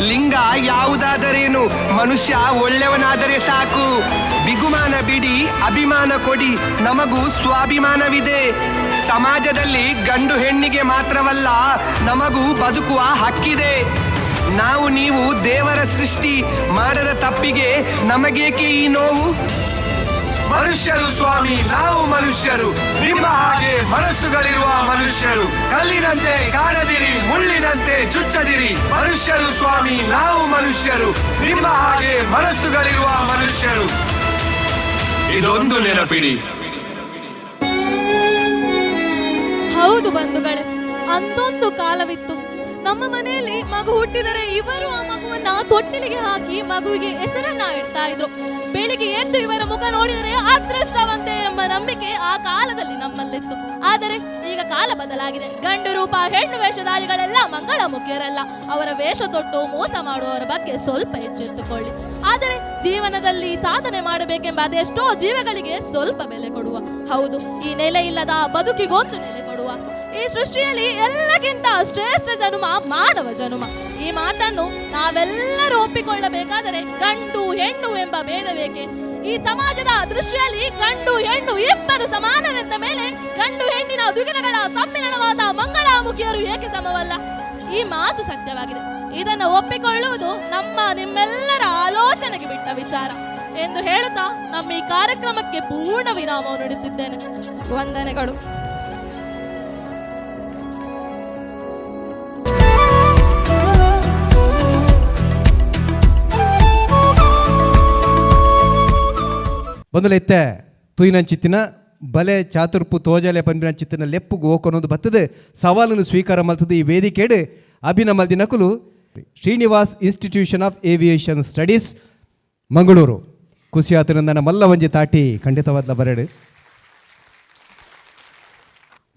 ಲಿಂಗ ಯಾವುದಾದರೇನು, ಮನುಷ್ಯ ಒಳ್ಳೆಯವನಾದರೆ ಸಾಕು. ಬಿಗುಮಾನ ಬಿಡಿ, ಅಭಿಮಾನ ಕೊಡಿ, ನಮಗೂ ಸ್ವಾಭಿಮಾನವಿದೆ. ಸಮಾಜದಲ್ಲಿ ಗಂಡು ಹೆಣ್ಣಿಗೆ ಮಾತ್ರವಲ್ಲ, ನಮಗೂ ಬದುಕುವ ಹಕ್ಕಿದೆ. ನಾವು ನೀವು ದೇವರ ಸೃಷ್ಟಿ. ಮಾಡದ ತಪ್ಪಿಗೆ ನಮಗೇಕೆ ಈ ನೋವು? ಮನುಷ್ಯರು ಸ್ವಾಮಿ, ನಾವು ಮನುಷ್ಯರು, ನಿಮ್ಮ ಹಾಗೆ ಮನಸ್ಸುಗಳಿರುವ ಮನುಷ್ಯರು. ಕಲ್ಲಿನಂತೆ ಕಾಣದಿರಿ, ಮುಳ್ಳಿನಂತೆ ಚುಚ್ಚದಿರಿ. ಮನುಷ್ಯರು ಸ್ವಾಮಿ, ನಾವು ಮನುಷ್ಯರು, ನಿಮ್ಮ ಹಾಗೆ ಮನಸ್ಸುಗಳಿರುವ ಮನುಷ್ಯರು. ಇದೊಂದು ನೆನಪಿಡಿ. ಹೌದು ಬಂಧುಗಳೇ, ಅಂದೊಂದು ಕಾಲವಿತ್ತು. ನಮ್ಮ ಮನೆಯಲ್ಲಿ ಮಗು ಹುಟ್ಟಿದರೆ ಇವರು ಆ ಮಗುವನ್ನ ತೊಟ್ಟಿಲಿಗೆ ಹಾಕಿ ಮಗುವಿಗೆ ಹೆಸರನ್ನ ಇಡ್ತಾ ಇದ್ರು. ಬೆಳಿಗ್ಗೆ ಎದ್ದು ಇವರ ಮುಖ ನೋಡಿದರೆ ಅದೃಷ್ಟವಂತೆ ಎಂಬ ನಂಬಿಕೆ ಆ ಕಾಲದಲ್ಲಿ ನಮ್ಮಲ್ಲಿತ್ತು. ಆದರೆ ಈಗ ಕಾಲ ಬದಲಾಗಿದೆ. ಗಂಡು ರೂಪ ಹೆಣ್ಣು ವೇಷಧಾರಿಗಳೆಲ್ಲ ಮಂಗಳಮುಖಿಯರಲ್ಲ. ಅವರ ವೇಷ ತೊಟ್ಟು ಮೋಸ ಮಾಡುವವರ ಬಗ್ಗೆ ಸ್ವಲ್ಪ ಎಚ್ಚೆತ್ತುಕೊಳ್ಳಿ. ಆದರೆ ಜೀವನದಲ್ಲಿ ಸಾಧನೆ ಮಾಡಬೇಕೆಂಬ ಅದೆಷ್ಟೋ ಜೀವಗಳಿಗೆ ಸ್ವಲ್ಪ ಬೆಲೆ ಕೊಡುವ, ಹೌದು, ಈ ನೆಲೆ ಇಲ್ಲದ ಬದುಕಿಗೊಂದು ನೆಲೆ ಕೊಡುವ. ಈ ಸೃಷ್ಟಿಯಲ್ಲಿ ಎಲ್ಲಕ್ಕಿಂತ ಶ್ರೇಷ್ಠ ಜನುಮ ಮಾನವ ಜನುಮ. ಈ ಮಾತನ್ನು ನಾವೆಲ್ಲರೂ ಒಪ್ಪಿಕೊಳ್ಳಬೇಕಾದರೆ ಗಂಡು ಹೆಣ್ಣು ಎಂಬ ಭೇದವೇಕೆ? ಈ ಸಮಾಜದ ದೃಷ್ಟಿಯಲ್ಲಿ ಗಂಡು ಹೆಣ್ಣು ಇಬ್ಬರು ಸಮಾನರೆಂದ ಮೇಲೆ ಗಂಡು ಹೆಣ್ಣಿನ ದ್ವಿಗುಣಗಳ ಸಮ್ಮಿಲನವಾದ ಮಂಗಳಾಮುಖಿಯರು ಏಕೆ ಸಮವಲ್ಲ? ಈ ಮಾತು ಸತ್ಯವಾಗಿದೆ. ಇದನ್ನು ಒಪ್ಪಿಕೊಳ್ಳುವುದು ನಮ್ಮ ನಿಮ್ಮೆಲ್ಲರ ಆಲೋಚನೆಗೆ ಬಿಟ್ಟ ವಿಚಾರ ಎಂದು ಹೇಳುತ್ತಾ ನಮ್ಮ ಈ ಕಾರ್ಯಕ್ರಮಕ್ಕೆ ಪೂರ್ಣ ವಿರಾಮವನ್ನು ನೀಡುತ್ತಿದ್ದೇನೆ. ವಂದನೆಗಳು. ಬಂದಲೈತೆ ತುಯಿನಂಚಿತ್ತಿನ ಬಲೆ ಚಾತುರ್ಪು ತೋಜಲೆ ಪನ್ಪಿನಂಚಿತ್ತಿನ ಲೆಪ್ಪುಗು ಓಕೊನೊಂದು ಬತ್ತದೆ ಸವಾಲನ್ನು ಸ್ವೀಕಾರ ಮಲ್ತದೆ. ಈ ವೇದಿಕೆಡು ಅಭಿನಮಲ್ದಿ ನಕುಲು Srinivas institution of aviation studies, Mangaluru. ಖುಷಿಯಾತನಂದನ ಮಲ್ಲ ಒಂಜಿ ತಾಟಿ ಖಂಡಿತವಾದ ಬರಡು.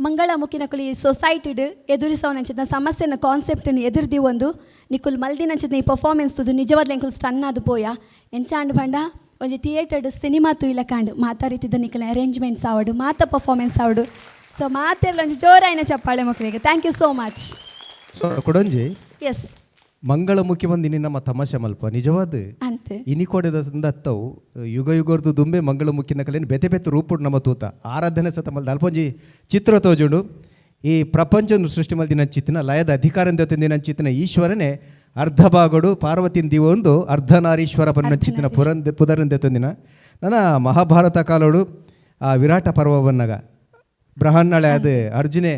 ಮಂಗಳಮುಖಿ ನಕುಲು ಈ ಸೊಸೈಟಿಡ್ ಎದುರಿಸೋನಂಚಿನ ಸಮಸ್ಯೆನ ಕಾನ್ಸೆಪ್ಟನ್ನು ಎದುರ್ದಿ ಒಂದು ನಿಕುಲ್ ಮಲ್ದಿನಂಚಿನ ಈ ಪರ್ಫಾರ್ಮೆನ್ಸ್ ತುದು ನಿಜವಾದ ಎಂಕುಲು ಸ್ಟನ್ ಅದು ಪೋಯ ಎಂಚಾಂಡ್ ಬಂಡ ಒಂಜಿ ಥಿಯೇಟರ್ಡ್ ಸಿನಿಮಾ ತುಯಿಲ ಕಾಂಡು ಮಾತಾ ರೀತಿದ ನಿಕಲ ಅರೇಂಜ್ಮೆಂಟ್ಸ್ ಆವಡು, ಮಾತಾ ಪರ್ಫಾರ್ಮೆನ್ಸ್ ಆವಡು. ಸೊ ಮಾತೆಲ್ಲ ಒಂಜಿ ಜೋರಾಯಿನ ಚಪ್ಪಾಳೆ ಮಕ್ಕಳಿಗೆ. Thank you so much. ಕೊಡೊಂಜಿ S ಮಂಗಳಮುಖಿ ಒಂದು ಇನಿ ನಮ್ಮ ತಮಾಷೆ ಮಲ್ಪ ನಿಜವಾದ ಅಂತೆ ಇನಿಕೋಡೆದ ಸಂದತ್ತವು ಯುಗ ಯುಗರ್ದು ದುಂಬೆ ಮಂಗಳಮುಖಿನ ಕಲೆಯನ್ನು ಬೆತೆ ಬೆತೆ ರೂಪುಡು ನಮ್ಮ ತೂತ ಆರಾಧನೆ ಸತ ಮಲ್ದ ಅಲ್ಪೊಂಜಿ ಚಿತ್ರ ತೋಜುಂಡು. ಈ ಪ್ರಪಂಚನ ಸೃಷ್ಟಿ ಮಲ್ದಿನ ಚಿತ್ತಿನ ಲಯದ ಅಧಿಕಾರ ತಿಂದಿನ ಚಿತ್ತಿನ ಈಶ್ವರನೇ ಅರ್ಧ ಭಾಗಡು ಪಾರ್ವತಿನ ದಿವೊಂದು ಅರ್ಧನಾರೀಶ್ವರ ಪನ್ನ ಚಿತ್ತಿನ ಪುರಂದ ಪುದರಂದೆ ತಂದಿನ ನನ್ನ ಮಹಾಭಾರತ ಕಾಲೋಡು ಆ ವಿರಾಟ ಪರ್ವವನ್ನಾಗ ಬ್ರಹ್ಮಣ್ಣಳೆ ಅದು ಅರ್ಜುನೆ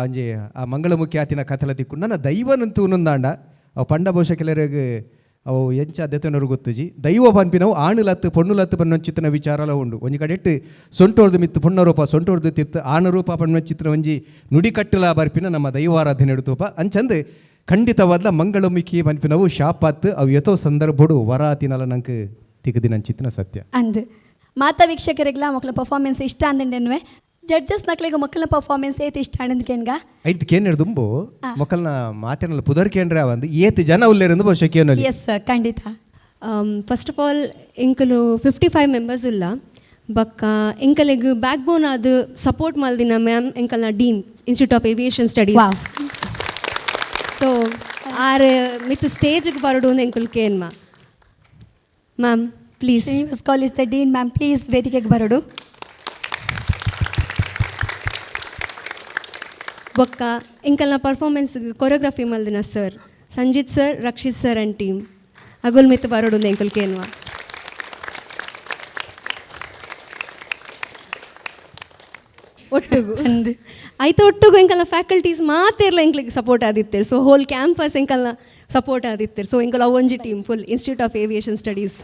ಅಂಜಿ ಆ ಮಂಗಳಮುಖಿ ಆತಿನ ಕಥಲ ತಿಕ್ಕು ನನ್ನ ದೈವನಂತೂ ಉನ್ನೊಂದಾಂಡ ಅವು ಪಂಡ ಬಹುಶಃ ಕೆಲವರಿಗೆ ಅವು ಎಂಚ ದೆತನರು ಗೊತ್ತುಜಿ. ದೈವ ಪನ್ಪಿನವು ಆಣುಲತ್ತು ಪೊಣ್ಣುಲತ್ತು ಪನ್ನೊಂಚಿತ್ತಿನ ವಿಚಾರಲ ಉಂಡು. ಒಂಜಿ ಕಡೆಟ್ಟು ಸೊಂಟೋರ್ದು ಮಿತ್ತು ಪೊಣ್ಣ ರೂಪ, ಸೊಂಟೋರ್ದು ತಿರ್ತು ಆಣ ರೂಪ ಪನ್ನೊಂಚಿತ್ತಿನ ಒಂಜಿ ನುಡಿಕಟ್ಟುಲ ಬರ್ಪಿನ ನಮ್ಮ ದೈವಾರಾಧನೆ എടുತೂಪ. ಅಂಚಂದು ಖಂಡಿತವಾದ ಮಂಗಳಮುಖಿ ಪನ್ಪಿನವು ಶಾಪಾತ್ ಅವು ಯಥೋ ಸಂದರ್ಭಡು ವರ ತಿನ್ನಲ ನಂಗೆ ತಿಗದಿನಂಚಿತ್ತಿನ ಸತ್ಯ ಅಂದು ಮಾತಾ ವೀಕ್ಷಕರಿಗೆಲ್ಲ ಮಕ್ಕಳ ಪರ್ಫಾರ್ಮೆನ್ಸ್ ಇಷ್ಟ ಅಂದಂಡೆನ್ವೆ ಜಡ್ಜಸ್ ನಕ್ಲಿಗೆ ಮಕ್ಕಳ ಪರ್ಫಾರ್ಮೆನ್ಸ್ ಏತ್ ಇಷ್ಟ ಅಂದಕೆನ್ಗ ಐದು ಕೇನ್ ದುಂಬು ಮಕ್ಕಳನ್ನ ಮಾತಿನಲ್ಲ ಪುದರ್ ಕೇಂದ್ರ ಒಂದು ಏತ್ ಜನ ಉಲ್ಲೇರಂದು ಬಹುಶಃ ಕೇನಲ್ಲಿ. ಎಸ್ ಖಂಡಿತ. First of all ಎಂಕಲು 55 members ಉಲ್ಲ ಬಕ್ಕ ಎಂಕಲೆಗ್ ಬ್ಯಾಕ್ ಬೋನ್ ಆದ್ ಸಪೋರ್ಟ್ ಮಲ್ದಿನ ma'am ಎಂಕಲ್ನ dean, institute of aviation studies. So are ಮಿತ್ ಸ್ಟೇಜ್ಗೆ ಬರಡು ಎಂಕುಲ್ ಕೇನ್ಮಾ ma'am please. Srinivas college dean ma'am please ವೇದಿಕೆಗೆ ಬರಡು. ಬೊಕ್ಕ ಎಂಕಲ್ನ ಪರ್ಫಾರ್ಮೆನ್ಸ್ ಕೊರಿಯೋಗ್ರಫಿ ಮಲ್ದಿನ sir Sanjith sir, Rakshit sir and team ಅಗುಲ್ ಮಿತ್ ಬರಡು ಎಂಕುಲ್ ಕೇನ್ವಾ. ಒಟ್ಟುಗು ಅಂದ್ ಆಯ್ತು ಒಟ್ಟುಗು ಎಂಕಲ್ನ ಫ್ಯಾಕಲ್ಟೀಸ್ ಮಾತೇರ್ಲ ಎಂಕ್ಲಿಗೆ ಸಪೋರ್ಟ್ ಆದಿತ್ತೇರು. So hole campus ಎಂಕಲ್ನ Support ಆದಿತ್ತೆರ್. So ಎಂಕುಲು ಅವು ಒಂಜಿ team full, Institute of Aviation Studies.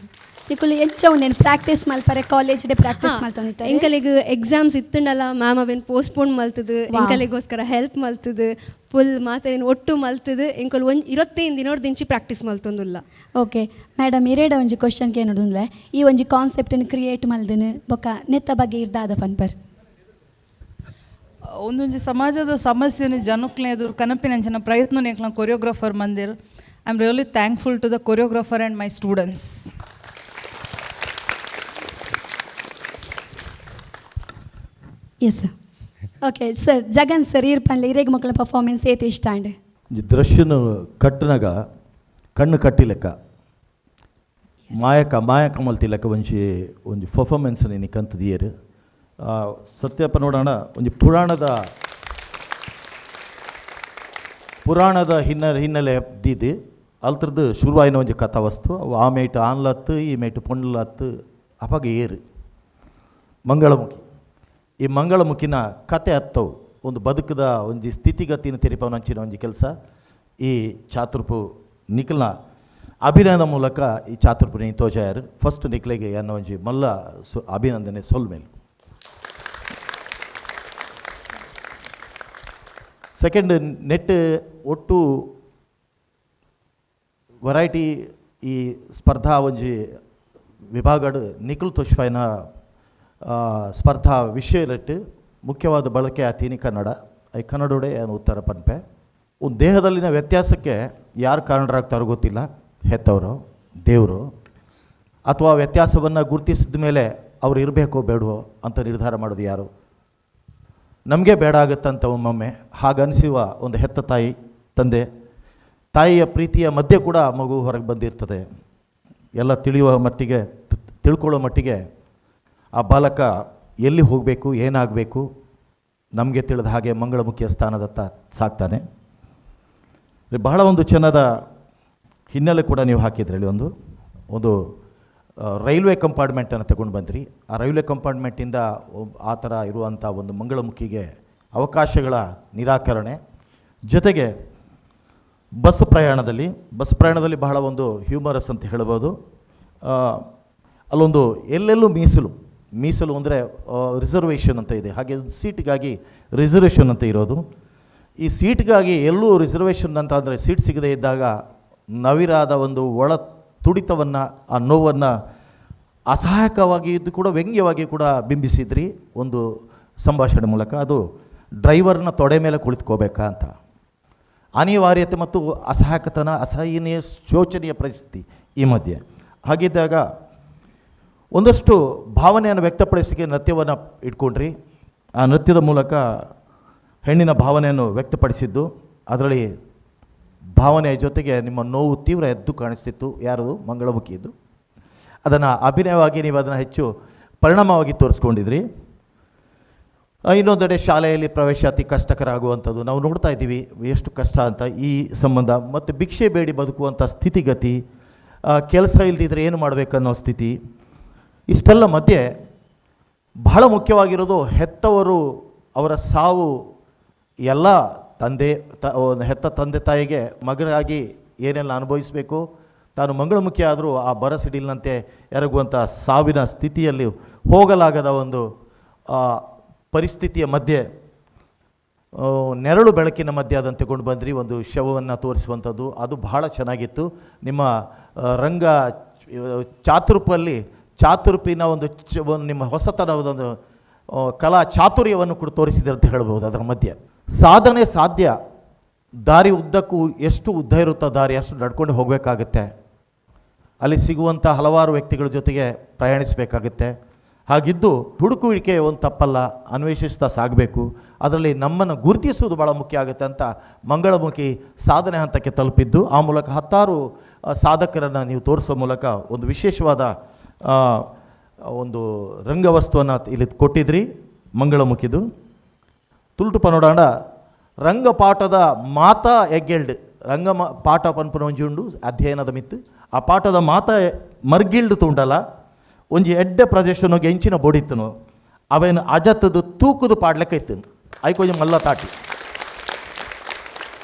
ನಿಕುಲು ಎಂಚ ಉಂದೇನು ಪ್ರಾಕ್ಟೀಸ್ ಮಲ್ಪರೆ, ಕಾಲೇಜ್ ಪ್ರಾಕ್ಟೀಸ್ ಮಲ್ತೊಂದಿತ್ತಾರೆ? ಎಂಕಲೆಗ್ ಎಕ್ಸಾಮ್ಸ್ ಇತ್ತುಂಡಲ ಮ್ಯಾಮ್ ಅವೇನು ಪೋಸ್ಟ್ಪೋನ್ ಮಲ್ತದು, ಎಂಕಲೆಗೋಸ್ಕರ ಹೆಲ್ಪ್ ಮಲ್ತದು, ಫುಲ್ ಮಾತೆರೆನ್ ಒಟ್ಟು ಮಲ್ತದು. ಎಂಕುಲು ಒಂಜಿ 25 ದಿನೊಡ್ದಿಂಚಿ ಪ್ರಾಕ್ಟೀಸ್ ಮಲ್ತೊಂದುಲ್ಲ. ಓಕೆ ಮೇಡಮ್, ಇರೇಡ ಒಂಜಿ ಕ್ವಶನ್ ಕೇನೋಡುಂದ್ಲೆ. ಈ ಒಂಜಿ ಕಾನ್ಸೆಪ್ಟನ್ನು ಕ್ರಿಯೇಟ್ ಮಲ್ದನು ಬೊಕ್ಕ ನೆತ್ತ ಬಗ್ಗೆ ಇರ್ದಾದ ಪನ್ಪರ್? ಒಂದೊಂಜಿ ಸಮಾಜದ ಸಮಸ್ಯೆನ ಜನಕ್ಲೆ ಎದುರು ಕನಪಿನಂಚಿನ ಪ್ರಯತ್ನ ಎಂಕ್ಲ ಕೊರಿಯೋಗ್ರಾಫರ್ ಮಂದಿರ್. I am really thankful to the choreographer and my students. Yes sir. Okay sir, Jagan sir, ಈರ್ ಪನ್ಲೆ, ಇರೇಗ್ ಮಕ್ಕಳ ಪರ್ಫಾರ್ಮೆನ್ಸ್ ಏತ್ ಇಷ್ಟ ಅಂಡ್? ಈ ದೃಶ್ಯನು ಕಟ್ಟನಾಗ ಕಣ್ಣು ಕಟ್ಟಿ ಲೆಕ್ಕ, ಮಾಯಕ ಮಾಯಕ ಮಲ್ತಿ ಲೆಕ್ಕ ಒಂಜಿ ಒಂಜಿ ಪರ್ಫಾರ್ಮೆನ್ಸ್ ನಿಕ್ಕಂತದಿಯರು. ಸತ್ಯಪ್ಪ ನೋಡೋಣ, ಒಂಜಿ ಪುರಾಣದ ಪುರಾಣದ ಹಿನ್ನೆಲೆ ಹಿನ್ನೆಲೆ ದೀದು ಅಲ್ತ್ರದ್ದು ಶುರುವಾಯಿನ ಒಂಜಿ ಕಥಾವಸ್ತು. ಅವು ಆ ಮೇಟ್ ಆನ್ಲತ್ತು, ಈ ಮೇಟ್ ಪೊಣ್ಣಲತ್ತು. ಅಪಗ ಏರು ಮಂಗಳಮುಖಿ. ಈ ಮಂಗಳಮುಖಿನ ಕತೆ ಅತ್ತವು ಒಂದು ಬದುಕದ ಒಂಜಿ ಸ್ಥಿತಿಗತಿನ ತೆರಿಪವನಂಚಿನ ಒಂಜಿ ಕೆಲಸ ಈ ಚಾತುರ್ಪು. ನಿಖಲ್ನ ಅಭಿನಯದ ಮೂಲಕ ಈ ಚಾತುರ್ಪು ನೀ ತೋಜಾಯರು. ಫಸ್ಟ್ ನಿಕ್ಲೆಗೆ ಅನ್ನೋ ಒಂಜಿ ಮಲ್ಲ ಸು ಅಭಿನಂದನೆ ಸೊಲ್ಮೇಲು. ಸೆಕೆಂಡ್, ನೆಟ್ ಒಟ್ಟು ವೆರೈಟಿ ಈ ಸ್ಪರ್ಧಾ ಒಂಜಿ ವಿಭಾಗಡ್ ನಿಖಿಲ್ ತೋಷ್ಪಾಯಿನ ಸ್ಪರ್ಧಾ ವಿಷಯಲೆಟ್ ಮುಖ್ಯವಾದ ಬಳಕೆ ಆತೀನಿ ಕನ್ನಡ. I ಕನ್ನಡೋಡೆ ಏನು ಉತ್ತರ ಪನ್ಪೆ. ಒಂದು ದೇಹದಲ್ಲಿನ ವ್ಯತ್ಯಾಸಕ್ಕೆ ಯಾರು ಕಾರಣರಾಗ್ತಾರೋ ಗೊತ್ತಿಲ್ಲ, ಹೆತ್ತವರು, ದೇವರು, ಅಥವಾ ವ್ಯತ್ಯಾಸವನ್ನು ಗುರುತಿಸಿದ ಮೇಲೆ ಅವ್ರು ಇರಬೇಕೋ ಬೇಡವೋ ಅಂತ ನಿರ್ಧಾರ ಮಾಡೋದು ಯಾರು? ನಮಗೆ ಬೇಡ ಆಗುತ್ತಂತ ಒಮ್ಮೊಮ್ಮೆ ಹಾಗನ್ನಿಸುವ ಒಂದು ಹೆತ್ತ ತಾಯಿ ತಂದೆ ತಾಯಿಯ ಪ್ರೀತಿಯ ಮಧ್ಯೆ ಕೂಡ ಮಗು ಹೊರಗೆ ಬಂದಿರ್ತದೆ. ಎಲ್ಲ ತಿಳಿಯುವ ಮಟ್ಟಿಗೆ, ತಿಳ್ಕೊಳ್ಳೋ ಮಟ್ಟಿಗೆ ಆ ಬಾಲಕ ಎಲ್ಲಿ ಹೋಗಬೇಕು, ಏನಾಗಬೇಕು ನಮಗೆ ತಿಳಿದ ಹಾಗೆ ಮಂಗಳಮುಖಿಯ ಸ್ಥಾನದತ್ತ ಸಾಕ್ತಾನೆ. ಬಹಳ ಒಂದು ಚೆನ್ನದ ಹಿನ್ನೆಲೆ ಕೂಡ ನೀವು ಹಾಕಿದ್ರಲ್ಲಿ. ಒಂದು ಒಂದು ರೈಲ್ವೆ ಕಂಪಾರ್ಟ್ಮೆಂಟನ್ನು ತಗೊಂಡು ಬಂದ್ರಿ. ಆ ರೈಲ್ವೆ ಕಂಪಾರ್ಟ್ಮೆಂಟಿಂದ ಆ ಥರ ಇರುವಂಥ ಒಂದು ಮಂಗಳಮುಖಿಗೆ ಅವಕಾಶಗಳ ನಿರಾಕರಣೆ, ಜೊತೆಗೆ ಬಸ್ ಪ್ರಯಾಣದಲ್ಲಿ ಬಹಳ ಒಂದು ಹ್ಯೂಮರಸ್ ಅಂತ ಹೇಳ್ಬೋದು. ಅಲ್ಲೊಂದು ಎಲ್ಲೆಲ್ಲೂ ಮೀಸಲು ಮೀಸಲು, ಅಂದರೆ ರಿಸರ್ವೇಷನ್ ಅಂತ ಇದೆ. ಹಾಗೆ ಸೀಟಿಗಾಗಿ ರಿಸರ್ವೇಷನ್ ಅಂತ ಇರೋದು. ಈ ಸೀಟ್ಗಾಗಿ ಎಲ್ಲೂ ರಿಸರ್ವೇಷನ್ ಅಂತ ಅಂದರೆ ಸೀಟ್ ಸಿಗದೇ ಇದ್ದಾಗ ನವಿರಾದ ಒಂದು ಒಳ ತುಡಿತವನ್ನು, ಆ ನೋವನ್ನು ಅಸಹಾಯಕವಾಗಿ ಇದ್ದು ಕೂಡ ವ್ಯಂಗ್ಯವಾಗಿ ಕೂಡ ಬಿಂಬಿಸಿದ್ರಿ ಒಂದು ಸಂಭಾಷಣೆ ಮೂಲಕ. ಅದು ಡ್ರೈವರ್ನ ತೊಡೆ ಮೇಲೆ ಕುಳಿತುಕೋಬೇಕಾ ಅಂತ ಅನಿವಾರ್ಯತೆ ಮತ್ತು ಅಸಹಾಯಕತನ, ಅಸಹನೀಯ ಶೋಚನೀಯ ಪರಿಸ್ಥಿತಿ ಈ ಮಧ್ಯೆ. ಹಾಗಿದ್ದಾಗ ಒಂದಷ್ಟು ಭಾವನೆಯನ್ನು ವ್ಯಕ್ತಪಡಿಸಲಿಕ್ಕೆ ನೃತ್ಯವನ್ನು ಇಟ್ಕೊಂಡ್ರಿ. ಆ ನೃತ್ಯದ ಮೂಲಕ ಹೆಣ್ಣಿನ ಭಾವನೆಯನ್ನು ವ್ಯಕ್ತಪಡಿಸಿದ್ದು, ಅದರಲ್ಲಿ ಭಾವನೆಯ ಜೊತೆಗೆ ನಿಮ್ಮ ನೋವು ತೀವ್ರ ಎದ್ದು ಕಾಣಿಸ್ತಿತ್ತು. ಯಾರದು? ಮಂಗಳಮುಖಿಯದ್ದು. ಅದನ್ನು ಅಭಿನಯವಾಗಿ ನೀವು ಅದನ್ನು ಹೆಚ್ಚು ಪರಿಣಾಮವಾಗಿ ತೋರಿಸ್ಕೊಂಡಿದ್ರಿ. ಇನ್ನೊಂದೆಡೆ ಶಾಲೆಯಲ್ಲಿ ಪ್ರವೇಶ ಅತಿ ಕಷ್ಟಕರ ಆಗುವಂಥದ್ದು ನಾವು ನೋಡ್ತಾ ಇದ್ದೀವಿ, ಎಷ್ಟು ಕಷ್ಟ ಅಂತ ಈ ಸಂಬಂಧ. ಮತ್ತು ಭಿಕ್ಷೆ ಬೇಡಿ ಬದುಕುವಂಥ ಸ್ಥಿತಿಗತಿ, ಕೆಲಸ ಇಲ್ಲದಿದ್ದರೆ ಏನು ಮಾಡಬೇಕನ್ನೋ ಸ್ಥಿತಿ, ಇಷ್ಟೆಲ್ಲ ಮಧ್ಯೆ ಬಹಳ ಮುಖ್ಯವಾಗಿರೋದು ಹೆತ್ತವರು, ಅವರ ಸಾವು. ಎಲ್ಲ ತಂದೆ ತ ಹೆತ್ತ ತಂದೆ ತಾಯಿಗೆ ಮಗನಾಗಿ ಏನೆಲ್ಲ ಅನುಭವಿಸಬೇಕು, ತಾನು ಮಂಗಳಮುಖಿ ಆದರೂ ಆ ಬರ ಸಿಡಿಲಿನಂತೆ ಎರಗುವಂಥ ಸಾವಿನ ಸ್ಥಿತಿಯಲ್ಲಿ ಹೋಗಲಾಗದ ಒಂದು ಪರಿಸ್ಥಿತಿಯ ಮಧ್ಯೆ, ನೆರಳು ಬೆಳಕಿನ ಮಧ್ಯೆ ಅದನ್ನು ತಗೊಂಡು ಬಂದ್ರಿ. ಒಂದು ಶವವನ್ನು ತೋರಿಸುವಂಥದ್ದು, ಅದು ಬಹಳ ಚೆನ್ನಾಗಿತ್ತು. ನಿಮ್ಮ ರಂಗ ಚಾತುರ್ಪಲ್ಲಿ ಚಾತುರ್ಪಿನ ಒಂದು ಒಂದು ನಿಮ್ಮ ಹೊಸತನದ ಒಂದು ಕಲಾ ಚಾತುರ್ಯವನ್ನು ಕೂಡ ತೋರಿಸಿದೆ ಅಂತ ಹೇಳ್ಬೋದು. ಅದರ ಮಧ್ಯೆ ಸಾಧನೆ ಸಾಧ್ಯ ದಾರಿ ಉದ್ದಕ್ಕೂ ಎಷ್ಟು ಉದ್ದ ಇರುತ್ತೋ ದಾರಿ ಅಷ್ಟು ನಡ್ಕೊಂಡು ಹೋಗಬೇಕಾಗತ್ತೆ. ಅಲ್ಲಿ ಸಿಗುವಂಥ ಹಲವಾರು ವ್ಯಕ್ತಿಗಳ ಜೊತೆಗೆ ಪ್ರಯಾಣಿಸಬೇಕಾಗತ್ತೆ. ಹಾಗಿದ್ದು ಹುಡುಕುವಿಕೆ ಒಂದು ತಪ್ಪಲ್ಲ, ಅನ್ವೇಷಿಸ್ತಾ ಸಾಗಬೇಕು. ಅದರಲ್ಲಿ ನಮ್ಮನ್ನು ಗುರುತಿಸುವುದು ಭಾಳ ಮುಖ್ಯ ಆಗುತ್ತೆ ಅಂತ ಮಂಗಳಮುಖಿ ಸಾಧನೆ ಹಂತಕ್ಕೆ ತಲುಪಿದ್ದು, ಆ ಮೂಲಕ ಹತ್ತಾರು ಸಾಧಕರನ್ನು ನೀವು ತೋರಿಸುವ ಮೂಲಕ ಒಂದು ವಿಶೇಷವಾದ ಒಂದು ರಂಗವಸ್ತುವನ್ನು ಇಲ್ಲಿ ಕೊಟ್ಟಿದ್ರಿ ಮಂಗಳಮುಖಿದು. ತುಳುಟು ಪನೋಡಾಂಡ ರಂಗಪಾಠದ ಮಾತಾ ಎಗ್ಗೆಲ್ಡ್ ರಂಗ ಪಾಠ ಪನ್ಪುನ ಒಂಜಿ ಉಂಡು ಅಧ್ಯಯನದ ಮಿತ್ತು. ಆ ಪಾಠದ ಮಾತಾ ಮರ್ಗಿಲ್ಡ್ ತೂಂಡಲ ಒಂಜಿ ಎಡ್ಡೆ ಪ್ರದೇಶನೊಗೆ ಎಂಚಿನ ಬೊಡಿತ್ತನು ಅವೇನು ಅಜತ್ತದು ತೂಕುದು ಪಾಡ್ಲೆಕ್ಕ ಇತ್ತು. ಐಕೊಂಜಿ ಮಲ್ಲ ತಾಟಿ.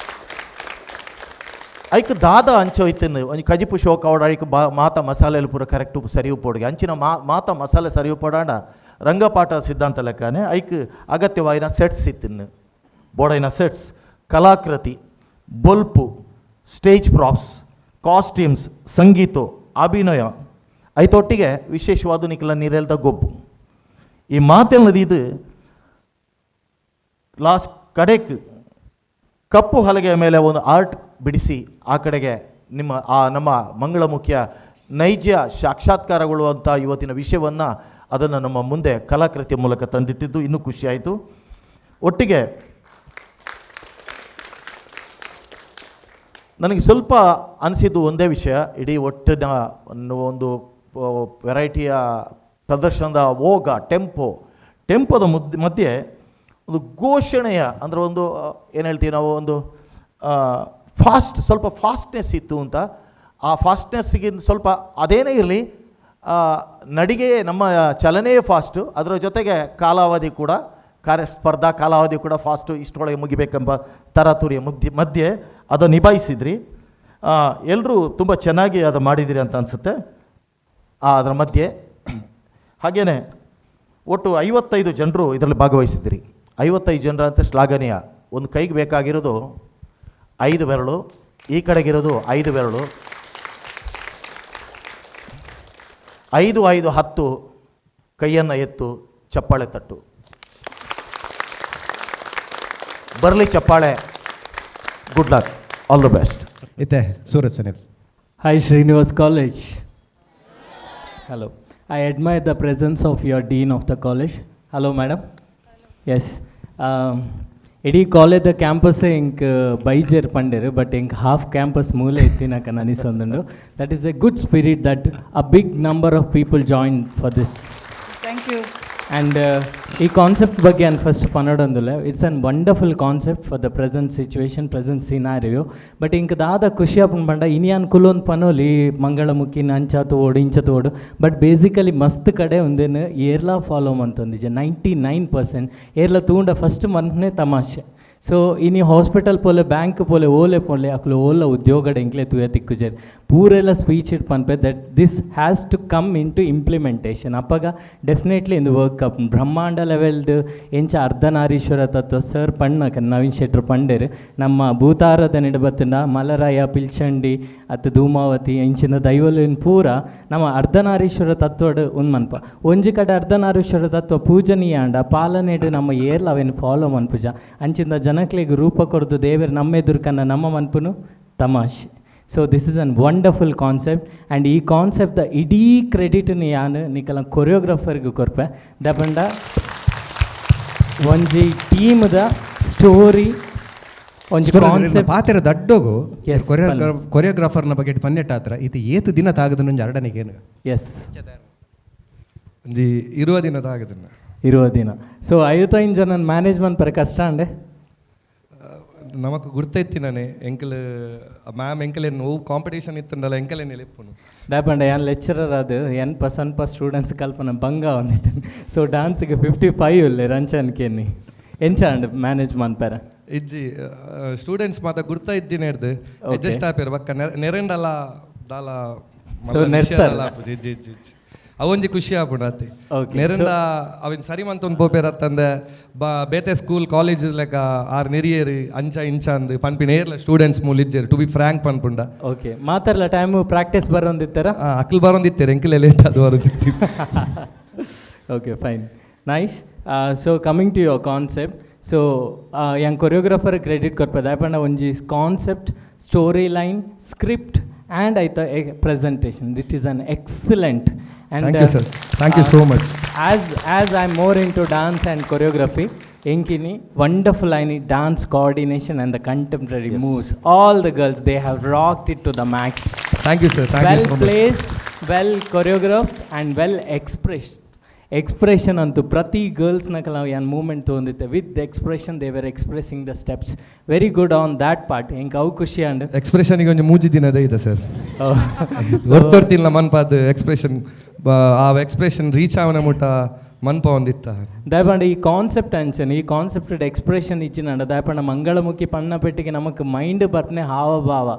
ಐಕ್ ದಾದ ಅಂಚ ಇತ್ತಿನ ಒಂಜಿ ಕಜಿಪು ಶೋಕ ಅವಡ ಐಕ್ ಮಾತ ಮಸಾಲೆಲು ಪೂರ ಕರೆಕ್ಟ್ ಸರಿ ಉಪ್ಪೊಡುಗೆ ಅಂಚಿನ ಮಾತ ಮಸಾಲೆ ಸರಿ ಉಪ್ಪೊಡಾಂಡ ರಂಗಪಾಠ ಸಿದ್ಧಾಂತ ಲೆಕ್ಕನೆ ಐಕ್ ಅಗತ್ಯವಾಯಿನ ಸೆಟ್ಸ್ ಇತ್ತಿನ್ನು ಬೋಡೈನ ಸೆಟ್ಸ್, ಕಲಾಕೃತಿ, ಬೊಲ್ಪು, stage props, costumes, ಸಂಗೀತ, ಅಭಿನಯ ಐತೊಟ್ಟಿಗೆ ವಿಶೇಷವಾದ ನಿಖಲ ನೀರೆಲ್ದ ಗೊಬ್ಬು. ಈ ಮಾತೆಲ್ಲದ ಇದು ಲಾಸ್ಟ್ ಕಡೆಕ್ ಕಪ್ಪು ಹಲಗೆಯ ಮೇಲೆ ಒಂದು ಆರ್ಟ್ ಬಿಡಿಸಿ ಆ ಕಡೆಗೆ ನಿಮ್ಮ ಆ ನಮ್ಮ ಮಂಗಳಮುಖಿಯ ನೈಜ ಸಾಕ್ಷಾತ್ಕಾರಗೊಳ್ಳುವಂಥ ಇವತ್ತಿನ ವಿಷಯವನ್ನು ಅದನ್ನು ನಮ್ಮ ಮುಂದೆ ಕಲಾಕೃತಿಯ ಮೂಲಕ ತಂದಿಟ್ಟಿದ್ದು ಇನ್ನೂ ಖುಷಿಯಾಯಿತು. ಒಟ್ಟಿಗೆ ನನಗೆ ಸ್ವಲ್ಪ ಅನಿಸಿದ್ದು ಒಂದೇ ವಿಷಯ, ಇಡೀ ಒಟ್ಟಿನ ಒಂದು ವೆರೈಟಿಯ ಪ್ರದರ್ಶನದ ಓಗ ಟೆಂಪೋದ ಮಧ್ಯೆ ಒಂದು ಘೋಷಣೆಯ ಅಂದರೆ ಒಂದು ಏನು ಹೇಳ್ತೀವಿ ನಾವು ಒಂದು ಫಾಸ್ಟ್, ಸ್ವಲ್ಪ ಫಾಸ್ಟ್ನೆಸ್ ಇತ್ತು ಅಂತ. ಆ ಫಾಸ್ಟ್ನೆಸ್ಸಿಗಿಂತ ಸ್ವಲ್ಪ ಅದೇನೇ ಇರಲಿ, ನಡಿಗೆ ನಮ್ಮ ಚಲನೆಯೇ ಫಾಸ್ಟು, ಅದರ ಜೊತೆಗೆ ಕಾಲಾವಧಿ ಕೂಡ ಕಾರ್ಯಸ್ಪರ್ಧಾ ಕಾಲಾವಧಿ ಕೂಡ ಫಾಸ್ಟು, ಇಷ್ಟರೊಳಗೆ ಮುಗಿಬೇಕೆಂಬ ತರಾತುರಿಯ ಮಧ್ಯೆ ಅದನ್ನು ನಿಭಾಯಿಸಿದ್ರಿ. ಎಲ್ಲರೂ ತುಂಬ ಚೆನ್ನಾಗಿ ಅದು ಮಾಡಿದಿರಿ ಅಂತ ಅನಿಸುತ್ತೆ. ಅದರ ಮಧ್ಯೆ ಹಾಗೆಯೇ ಒಟ್ಟು 55 ಜನರು ಇದರಲ್ಲಿ ಭಾಗವಹಿಸಿದ್ರಿ. 55 ಜನರ ಅಂತ ಶ್ಲಾಘನೀಯ. ಒಂದು ಕೈಗೆ ಬೇಕಾಗಿರೋದು 5 ಬೆರಳು, ಈ ಕಡೆಗಿರೋದು 5 ಬೆರಳು, 5 5 10 ಕೈಯನ್ನು ಎತ್ತು ಚಪ್ಪಾಳೆ ತಟ್ಟು, ಬರಲಿ ಚಪ್ಪಾಳೆ. Good luck, all the best. ಇತ್ತೆ Suraj Sunil. Hi Srinivas college. Hello. I admire the presence of your dean of the college. Hello madam. Yes. ಇಡೀ ಕಾಲೇಜ್ ಕ್ಯಾಂಪಸ್ಸೇ ಇಂಕ್ ಬೈಜರ್ ಪಂಡೇರು, ಬಟ್ ಇಂಕ್ ಹಾಫ್ ಕ್ಯಾಂಪಸ್ ಮೂಲೆ ಇತ್ತಿನಕ ಅನಿಸೊಂದುಂಡು. That is a good spirit that a big number of people join for this. Thank you. And ಈ ಕಾನ್ಸೆಪ್ಟ್ ಬಗ್ಗೆ ನಾನು first ಪನ್ನಡೊಂದುಲ್ಲ. It's an wonderful concept for the present situation, present scenario. But ಇಂಕ್ ದಾದ ಖುಷಿ ಆಪುಂಡು ಪಂಡ ಇನಿಯಾನ್ ಕುಲೊಂದು ಪನೋಲಿ ಮಂಗಳಮುಖಿನ ಅಂಚ ತೋಡು ಇಂಚ ತೋಡು, ಬಟ್ ಬೇಸಿಕಲಿ ಮಸ್ತ್ ಕಡೆ ಒಂದೇನು ಏರ್ಲಾ ಫಾಲೋ ಮಂತೊಂದಿಜೆ 99% ಏರ್ಲ ತೂಂಡ ಫಸ್ಟ್ ಮಂತ್ನೇ ತಮಾಷೆ. ಸೊ ಇನಿ ಹಾಸ್ಪಿಟಲ್ ಪೋಲೆ, ಬ್ಯಾಂಕ್ ಪೋಲೆ, ಓಲೆ ಪೋಲೆ ಅಕ್ಲು ಓಲ ಉದ್ಯೋಗಡ್ ಎಂಕ್ಲೆ ತೂಯ ತಿಕ್ಕುಜೆರ್ ಪೂರೆಲ್ಲ ಸ್ಪೀಚ್ it ಪನ್ಪೆ that this has to come into implementation. ಅಪ್ಪಗ ಡೆಫಿನೆಟ್ಲಿ ಇಂದು ವರ್ಕ್ ಅಪ್ ಬ್ರಹ್ಮಾಂಡ ಲೆವೆಲ್ಡ್ ಎಂಚ ಅರ್ಧನಾರೀಶ್ವರ ತತ್ವ ಸರ್ ಪಣ್ಣ ನವೀನ್ ಶೆಟ್ರು ಪಂಡೇರ್ ನಮ್ಮ ಭೂತಾರಾಧನೆ ಬತ್ತಂಡ ಮಲರಾಯ ಪಿಲ್ಚಂಡಿ ಅತ್ತ ಧೂಮಾವತಿ ಇಂಚಿನ ದೈವಲಿನ ಪೂರ ನಮ್ಮ ಅರ್ಧನಾರೀಶ್ವರ ತತ್ವಡ್ ಉಂದು ಮನ್ಪ. ಒಂಜಿ ಕಡೆ ಅರ್ಧನಾರೀಶ್ವರ ತತ್ವ ಪೂಜನೀಯ ಅಂಡ ಪಾಲನೆಡ್ ನಮ್ಮ ಏರ್ಲ ಅವೇನು ಫಾಲೋ ಮನ್ಪುಜ ಅಂಚಿಂದ ಜನಕ್ಲೆಗ್ ರೂಪ ಕೊರ್ದು ದೇವೆರ್ ನಮ್ಮೆದುರ್ಕನ್ನ ನಮ್ಮ ಮನ್ಪುನು ತಮಾಷೆ. So this is an wonderful concept. And ಈ ಕಾನ್ಸೆಪ್ಟ್ the ಇಡೀ ಕ್ರೆಡಿಟ್ನ ಯಾನ್ ನಿಕಲ ಕೊರಿಯೋಗ್ರಾಫರ್ಗೆ ಕೊರ್ಪೆ. ದಪಂಡ ಒಂಜಿ ಟೀಮ್ದ ಸ್ಟೋರಿ ಒಂಜಿ ಕಾನ್ಸೆಪ್ಟ್ ಪಾತೆರ ದಡ್ಡೋಗು ಕೊರಿಯೋಗ್ರಾಫರ್ನ ಬಗ್ಗೆ ಪನ್ನೆಟ್ಟ ಆತ್ರ ಇದು ಏತು ದಿನ ತಾಗದ ಒಂಜಿ ಅರಡನಿಗೆ ಏನು. ಎಸ್ ಒಂಜಿ 20 ದಿನ ತಾಗದನ್ನ 20 ದಿನ. ಸೊ 55 ಜನ ಮ್ಯಾನೇಜ್ಮೆಂಟ್ ಪರ ಕಷ್ಟ ಅಂಡೆ ನಮಕ್ ಗುರ್ತೈತಿ ನಾನೇ ಎಂಕಲ್ ಮ್ಯಾಮ್ ಎಂಕಲೇನು ಓ ಕಾಂಪಿಟೇಷನ್ ಇತ್ತಂಡಲ್ಲ ಎಂಕಲೇನು ಎಲೆಪ್ಪುನು ದಾಪಂಡ ಯಾನ್ ಲೆಕ್ಚರರ್ ಅದು ಎನ್ ಪಸನ್ಪ ಸ್ಟೂಡೆಂಟ್ಸ್ ಕಲ್ಪನ ಬಂಗ ಒಂದಿತ್ತು. ಸೊ ಡಾನ್ಸ್ಗೆ 55 ಉಲ್ಲೆ ರಂಚನ್ ಕೆನ್ನಿ ಎಂಚ ಅಂಡ್ ಮ್ಯಾನೇಜ್ ಮನ್ಪೆರ ಇಜ್ಜಿ ಸ್ಟೂಡೆಂಟ್ಸ್ ಮಾತ ಗುರ್ತಾ ಇದ್ದೀನಿ ಹಿಡ್ದು ಅಡ್ಜಸ್ಟ್ ಆಪೇರು ಬಕ್ಕ ನೆರೆಂಡಲ್ಲ ದಾಲ ಸೊ ನೆರ್ತಾರ ಇಜ್ಜಿ ಇಜ್ಜಿ ಇಜ್ಜಿ ಅವೊಂಜಿ ಖುಷಿ ಆಪುಂಡು ಅತಿ ನೆರಂಡ ಅವಿನ ಸರಿ ಮಂತೊಂದು ಪೋಪೇರತ್ತಂದೆ ಬಾ ಬೇತೆ ಸ್ಕೂಲ್ ಕಾಲೇಜ್ ಲೆಕ್ಕ ಆರ್ ನೆರಿಯೇರಿ ಅಂಚ ಇಂಚ ಅಂದ್ ಪನ್ಪಿನ ಏರ್ಲ ಸ್ಟೂಡೆಂಟ್ಸ್ ಮೂಲ ಇಜ್ಜೇರು to be frank ಪನ್ಪುಂಡ. Okay ಮಾತಾಡ್ಲ time practice ಬರೋಂದಿತ್ತಾರ? ಅಕ್ಲ್ ಬರೋಂದಿತ್ತೇರು ಎಂಕಲ್ ಲೇಟ್ ಅದು ಬರೋದಿತ್ತು. Okay fine nice. So coming to your concept, so young choreographer credit ಕೊರ್ಪೆ ದಾಯಪಂಡ ಒಂಜಿ concept, story line, script and ಐತ presentation, it is an excellent. And thank you sir, thank you so much. As I am more into dance and choreography, ಎಂಕಿನಿ wonderful any dance coordination and the contemporary moves. All the girls they have rocked it to the max. Thank you sir, thank you well so much. Placed, well choreographed and well expressed. Expression ಅಂತೂ ಪ್ರತಿ ಗರ್ಲ್ಸ್ನ ನಾವು ಏನು movement ತೊಗೊಂಡಿತ್ತೆ with expression they were expressing the steps. Very good on that part. ಎಂಕ್ ಅವು ಖುಷಿ and ಎಕ್ಸ್ಪ್ರೆಷನ್ಗೆ ಒಂಜಿ ಮೂಜಿ ದಿನದೇ ಇದೆ ಸರ್. ಒರ್ತೊರ್ತಿಲ್ಲ ಮನ್ಪಾದ ಎಕ್ಸ್ಪ್ರೆಷನ್, ಆ ಎಕ್ಸ್ಪ್ರೆಷನ್ ರೀಚ್ ಆವನ ಮುಟ್ಟ ಮನ್ಪ ಒಂದಿತ್ತ. ದಯಪಂಡ ಈ ಕಾನ್ಸೆಪ್ಟ್ ಅಂಚನೆ ಈ ಕಾನ್ಸೆಪ್ಟ್ ಎಕ್ಸ್ಪ್ರೆಷನ್ ಇಚ್ಚಿನಂಡ ದಯಪಂಡ ಮಂಗಳಮುಖಿ ಪಣ್ಣ ಪೆಟ್ಟಿಗೆ ನಮಕ್ ಮೈಂಡ್ ಬರ್ನೆ ಹಾವಭಾವ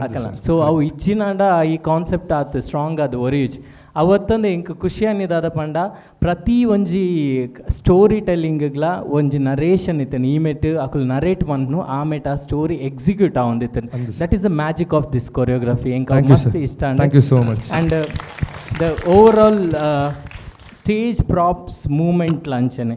ಅಕಲ ಸೊ ಅವು ಇಜ್ಜಿನಾಂಡ ಈ ಕಾನ್ಸೆಪ್ಟ್ ಆತು ಸ್ಟ್ರಾಂಗ್ ಅದು ಒರಿಯುಜ್. ಅವತ್ತಂದು ಎಂಕ್ ಖುಷಿ ಅನ್ನಿದಾದ ಪಂಡ ಪ್ರತಿ ಒಂಜಿ ಸ್ಟೋರಿ ಟೆಲ್ಲಿಂಗ್ಲ ಒಂಜಿ ನರೇಷನ್ ಇತ್ತನ್. ಈ ಮೆಟ್ ಅಕುಲು ನರೇಟ್ ಮನ್ಪುನು, ಆ ಮೆಟ್ ಆ ಸ್ಟೋರಿ ಎಕ್ಸಿಕ್ಯೂಟ್ ಆವೊಂದಿತ್ತನ್. That is the magic of this choreography. ಎಂಕ್ Thank you, ಮಸ್ತ್ sir. ಇಷ್ಟ. Thank you so much. And the overall stage props movement ಅಂಚನೆ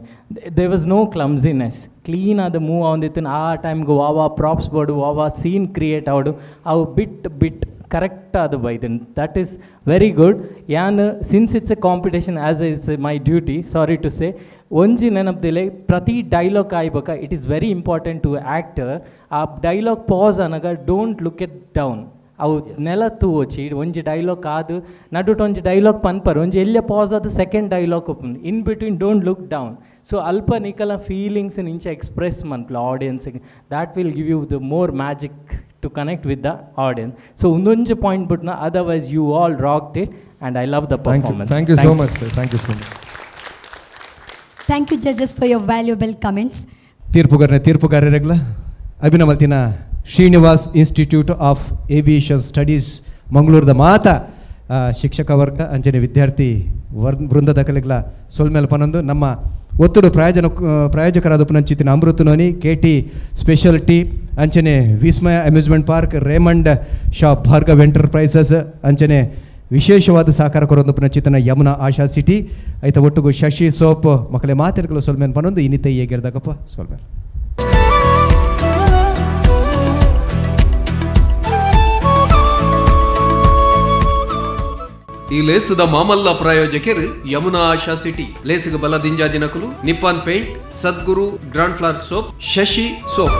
there was no clumsiness. Clean ಆದ ಮೂವ್ ಆವೊಂದಿತ್ತು. ಆ ಟೈಮ್ಗೆ ವಾವಾ ಪ್ರಾಪ್ಸ್ ಬೋಡು, ವಾವಾ ಸೀನ್ ಕ್ರಿಯೇಟ್ ಆವಡು, ಅವು ಬಿಟ್ ಬಿಟ್ ಕರೆಕ್ಟ್ ಆದ ಬೈದನ್. That is very good. ಯಾನ್ since it's a competition, as it's my duty, sorry to say, ಒಂಜಿ ನೆನಪದಿಲೆ ಪ್ರತಿ ಡೈಲಾಗ್ ಆಯ್ಬಕ it is very important to actor. ಆ ಡೈಲಾಗ್ ಪಾಸ್ ಅನಗ don't look at down. ಅವು ನೆಲ ತೂವೊಚಿ. ಒಂಜಿ ಡೈಲಾಗ್ ಆದ್ ನಡುಟ್ ಒಂಜಿ ಡೈಲಾಗ್ ಪನ್ಪರ್, ಒಂಜಿ ಎಲ್ಯ ಪಾಸ್ ಆದ್ ಸೆಕೆಂಡ್ ಡೈಲಾಗ್ ಉಪ್ಪುಂಡು. In between, don't look down. So ಅಲ್ಪ ನಿಕಲ ಫೀಲಿಂಗ್ಸ್ ಇಂಚ express ಮನ್ಪುಲ ಆಡಿಯನ್ಸ್ಗೆ. That will give you the more magic to connect with the audience. So ಒಂದೊಂಜಿ point ಬುಟ್ನ, otherwise you all rocked it and I love the Thank you. Performance. Thank you so much, sir. Thank you so much. Thank you, judges, for your valuable comments. ತೀರ್ಪುಗಾರನ ತೀರ್ಪುಗಾರರೆಗ್ಲ ಅಭಿನವಲ್ತಿನ Srinivas institute of aviation studies ಮಂಗಳೂರದ ಮಾತ ಶಿಕ್ಷಕ ವರ್ಗ ಅಂಚನೆ ವಿದ್ಯಾರ್ಥಿ ವೃಂದದ ಕಲೆಗ್ಲ ಸೊಲ್ಮೆಲ್ ಪನೊಂದು, ನಮ್ಮ ಒತ್ತುಡು ಪ್ರಾಯೋಜಕರಾದ ಪುನಂಚಿತ್ತಿನ ಅಮೃತ ನೋನಿ, ಕೆಟಿ ಸ್ಪೆಷಲ್ ಟೀ, ಅಂಚನೆ ವಿಸ್ಮಯ amusement park, Raymond shop, Bhargav enterprises, ಅಂಚನೆ ವಿಶೇಷವಾದ ಸಹಕಾರ ಕೊರೊಂದು ಪುನಚಿತನ ಯಮುನಾ ಆಶಾ ಸಿಟಿ, ಐತ ಒಟ್ಟುಗು ಶಶಿ ಸೋಪ್ ಮಕ್ಕಳೇ ಮಾತೆರ್ಗಲು ಸೊಲ್ಮೆನ್ ಪನೊಂದು ಇನ್ನಿತ ಏಗೆರ್ದಾಗಪ್ಪ ಸೊಲ್ಮೆನ್. ಈ ಲೇಸುದ ಮಾಮಲ್ಲ ಪ್ರಾಯೋಜಕರು ಯಮುನಾ ಆಶಾ ಸಿಟಿ. ಲೇಸುಗ ಬಲ ದಿಂಜಾ ದಿನಕುಲು Nippon paint, Sadguru grand flower soap, Shashi soap.